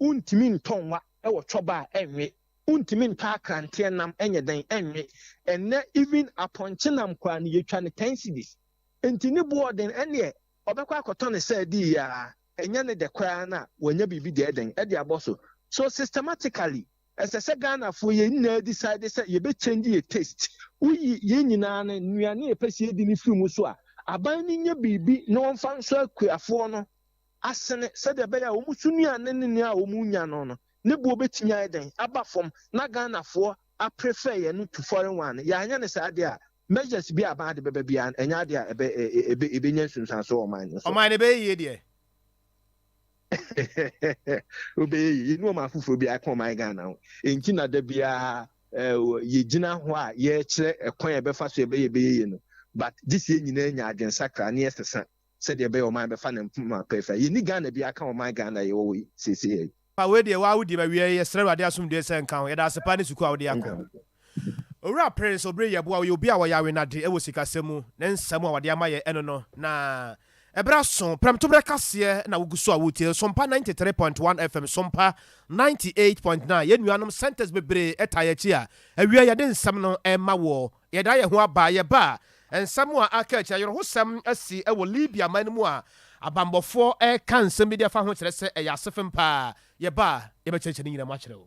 wontumi ntɔ nwa wɔ twɔba a ɛnwe. Wontumi ntɔ akranteɛ nam nyɛ dɛn ɛnwe. Ɛnnɛ even apɔnkye nam koraa no yɛtwa no ten cedis. Nti ne boɔ ɔden ɛnneɛ ɔbɛkɔ akɔtɔ no sɛ adi yi ara ɛnyɛ ne dɛ koraa na wanya biribi deɛ ɛdɛn ɛde abɔ so. So systematically ɛsɛ sɛ Ghanafoɔ yɛn nyinaa decide sɛ yɛbɛ change yɛ taste. Woyi yɛn nyinaa no nnuane a yɛpɛ sɛ yɛdi no firi mu so a, aban no nyɛ biribi na wɔmfa nsɔ akuafoɔ no asene sɛdeɛ ɛbɛyɛ a wɔn so nnuane ne nea wɔn nya no no ne boɔ bɛtumi ayɛ dɛn aba fam na Ghanafoɔ a prefer yɛn no to foreign one no. Yɛanyɛ no saa deɛ a, measures bi a aban de bɛba biara no, ɛnyɛ adeɛ a ɛbɛ ɛbɛ ɛbɛnya nsunsuansoɔ wɔ ɔman no so. Ɔman no ɛbɛyɛ yie deɛ. Wobɛyɛ yie. Yɛnni ɔman foforɔ biara ɛka ɔman Ghana ho. Enti na da biara yɛgyina hɔ a yɛrekyerɛ ɛkwan a yɛbɛfa so yɛbɛyɛ ɛbɛyɛ yie no. But gye sɛ yɛn nyinaa nya adwensakra na yɛsesa sɛdeɛ ɛbɛyɛ ɔman bɛfa ne mpoma pɛfɛ. Yɛnni Ghana biara ka ɔman Ghana yɛwɔ wɔ yi seesei yi. Pa wei deɛ waa wodi ma wiɛ yɛsrɛ awurade asomdwoeɛ sɛ nka ho yɛda ase paa ne sukuu a wode akɔ. Owura Prince Obiri Yeboah ɔyɛ obi a ɔyɛ awenade wɔ sikasɛm mu ne nsɛm a wɔde ama yɛ ɛno no na ɛberɛ aso prɛmtoberɛ kaseɛ na wogu so a wotie Sompa 93.1 FM Sompa 98.9 yɛn nuanom centers bebree ɛtaa yɛn akyi a awia yɛde nsɛm no ɛma woɔ Yɛda yɛn ho aba, yɛba a, nsɛm a aka akyi, ayerɛhosɛm asi wɔ Libya man no mu a abanbɔfoɔ reka nsɛm bi de afa ho kyerɛ sɛ ɛyɛ asefem paa. Yɛba a, yɛbɛkyerɛkyerɛ ne nyinaa mu akyerɛ wo.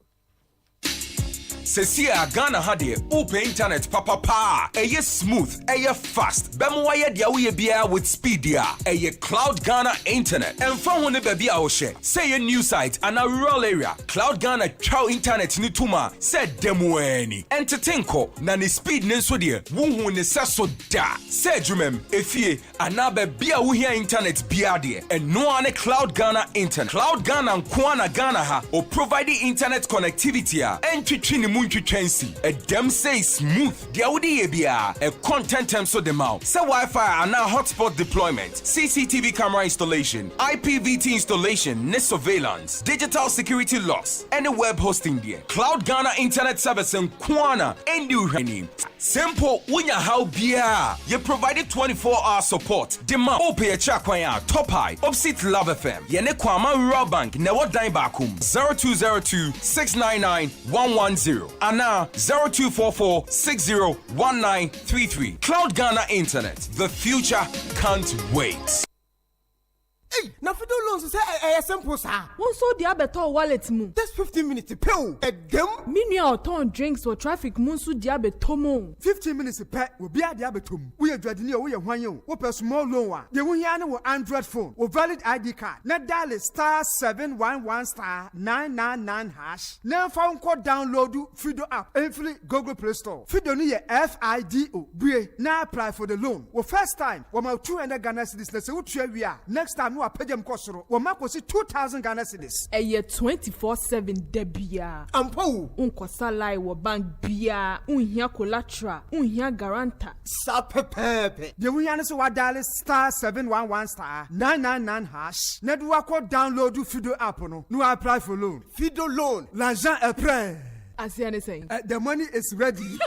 Sesie a Ghana ha deɛ wopɛ internet papa paa a ɛyɛ smooth, ɛyɛ fast, bɛma wayɛ deɛ woyɛ biara with speed deɛ a, ɛyɛ Cloud Ghana Internet. Ɛmfa ho ne baabi a wohyɛ, sɛ ɛyɛ new site anaa rural area, Cloud Ghana twa wo internet no tom a sɛ da mu ara ni. Ɛntete nkɔ, na ne speed no nso deɛ, wonhuu ne sɛso da! Sɛ adwumam, efie, anaa baabi a wohia internet biara deɛ, ɛno ara ne Cloud Ghana Internet. Cloud Ghana nko ara na Ghana ha ɔprovide internet connectivity a ɛntwetwe ne mu ntwitwa nsi. Ɛdam sei smooth, deɛ wode yɛ biara, ɛkɔ ntɛntɛm so de ma wo. Sɛ Wi-Fi anaa hotspot deployment, CCTV camera installation, IPVT installation ne surveillance, digital security locks, ne web hosting deɛ, Cloud Ghana Internet Service nko ara na ɛndi wo hwɛ. Sɛ mpo wonya haw biara a, yɛ provide 24 hour support de ma wo. Wopɛ yɛn akyiri akwan a, Top High, opposite Love FM, yɛne Kwama Rural Bank na ɛwɔ dan baako mu, 0202 699 110 anaa 0244 60 1933. Cloud Ghana Internet, the future can't wait. Ei, na Fido loans sɛ ɛyɛ simple saa. Wo nso wode abɛtɔ wo wallet mu. Just 15 minutes pɛ o, ɛdam. Me nua a ɔtɔn drinks wɔ traffic mu nso de abɛtɔ mu o. 15 minutes pɛ, obiara de abɛtɔ mu. Woyɛ dwadini o, woyɛ hwan o, wopɛ small loan a, deɛ wohia ne wo Android phone, wo valid ID card, na dial *711*999# na ɛmfa wo nkɔ download Fido app mfiri Google Play Store. Fido no yɛ F-I-D-O. Bue na apply for the loan. Wo first time, wɔma wo 200 Ghana cedis na sɛ wotua wie a, next time no wapagya mu kɔ soro. Wɔma kɔsi 2000 Ghana cedis. Ɛyɛ 24/7 da biara. Ampa o! Wonkɔsa line wɔ bank biara, wonhia collateral, wonhia guarantor. Saa pɛpɛɛpɛ. Deɛ wohia ne sɛ woadial *711*999# na de woakɔ download Fido app no na woapply for loan. Fido loan, l'argent est prêt. Aseɛ ne sɛn? The money is ready.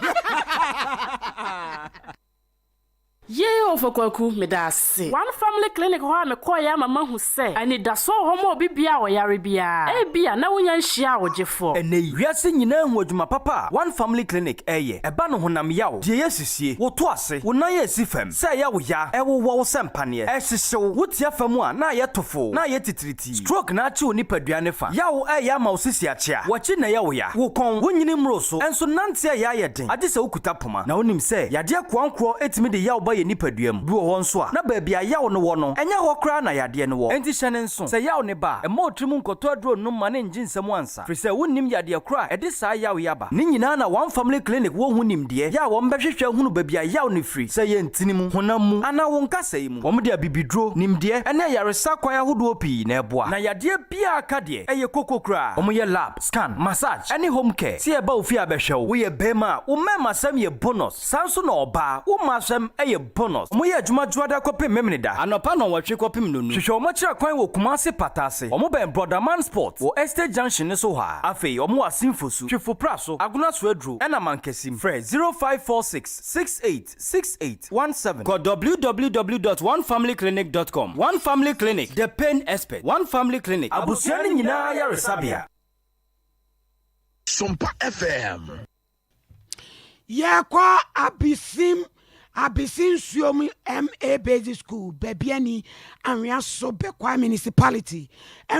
Yee Ɔfa Kwaku, meda ase. One Family Clinic hɔ a mekɔeɛ ama mahu sɛ anidasoɔ wɔ hɔ ma obi biara a ɔyare biara. Ebia na wonnya nhyiaa wo gyefoɔ. Ɛnnɛ yi, wiase nyinaa hu adwuma papa a One Family Clinic reyɛ. Ɛba no honam yaw, deɛ ɛyɛ sisie, wo to ase, wo nan a ɛsi fam, sɛ ɛyɛ wo ya, ɛwowɔ wo sɛ mpaneɛ, ɛhyehye wo, wotia fam a na ayɛ tofoo, na ayɛ titiritii, stroke na akye wo nipadua ne fa, yaw ɛreyɛ ama wo sisi akyea, w'akyi na ɛyɛ wo ya, wo kɔn, wonyini mmoro so, nso nante a ɛyɛ ayɛ den, agye sɛ wokuta poma. Na wonim sɛ yadeɛ koankorɔ tumi de yaw ba yɛn nipadua mu. Bi wɔ hɔ nso a, na baabi a yaw no wɔ no, ɛnyɛ hɔ koraa na yadeɛ no wɔ. Enti hyɛ no nso, sɛ yaw no ba a, mma wo tirim nkɔtɔ aduro nnom ma no nngye nsam ansa, firi sɛ wonnim yadeɛ korɔ a ɛde saa yaw yi aba. Ne nyinaa na One Family Clinic wɔ ho nimdeɛ, yɛ a wɔbɛhwehwɛ ahunu baabi a yaw no firi, sɛ ɛyɛ ntini mu, honam mu, anaa wo nkasɛe mu. Wɔde abibiduro, nimdeɛ, ne ayaresa kwan ahodoɔ pii na ɛboa. Na yadeɛ biara ka deɛ, ɛyɛ koko koraa. Wɔyɛ lab, scan, massage, ne home care. Sɛ yɛba wo fie abɛhwɛ wo, woyɛ barima a, wo mmarimasɛm yɛ bonus. Saa nso na ɔbaa, wo mmaasɛm yɛ. yɛ bonus. Wɔyɛ adwuma Dwoada kɔpem Memeneda, anɔpa 8 kɔpem 5. Hwehwɛ wɔn akyiri kwan wɔ Kumase Patase. Wɔn bɛn Brotherman Sport wɔ Estate Junction ne so hɔ a. Afei wɔn wɔ Asinfosu, Twifo Praso, Agona Soaduro, ɛna Mankasim. Frɛ 0546 68 68 17. Kɔ www.onefamilyclinic.com. One Family Clinic, the pain expert. One Family Clinic, abusua no nyinaa yaresabea. Sompa FM. Yɛkɔ Abisim, Abisi Nsuom MA Basic School, Bibiani, Anhwiaso Bekwai Municipality.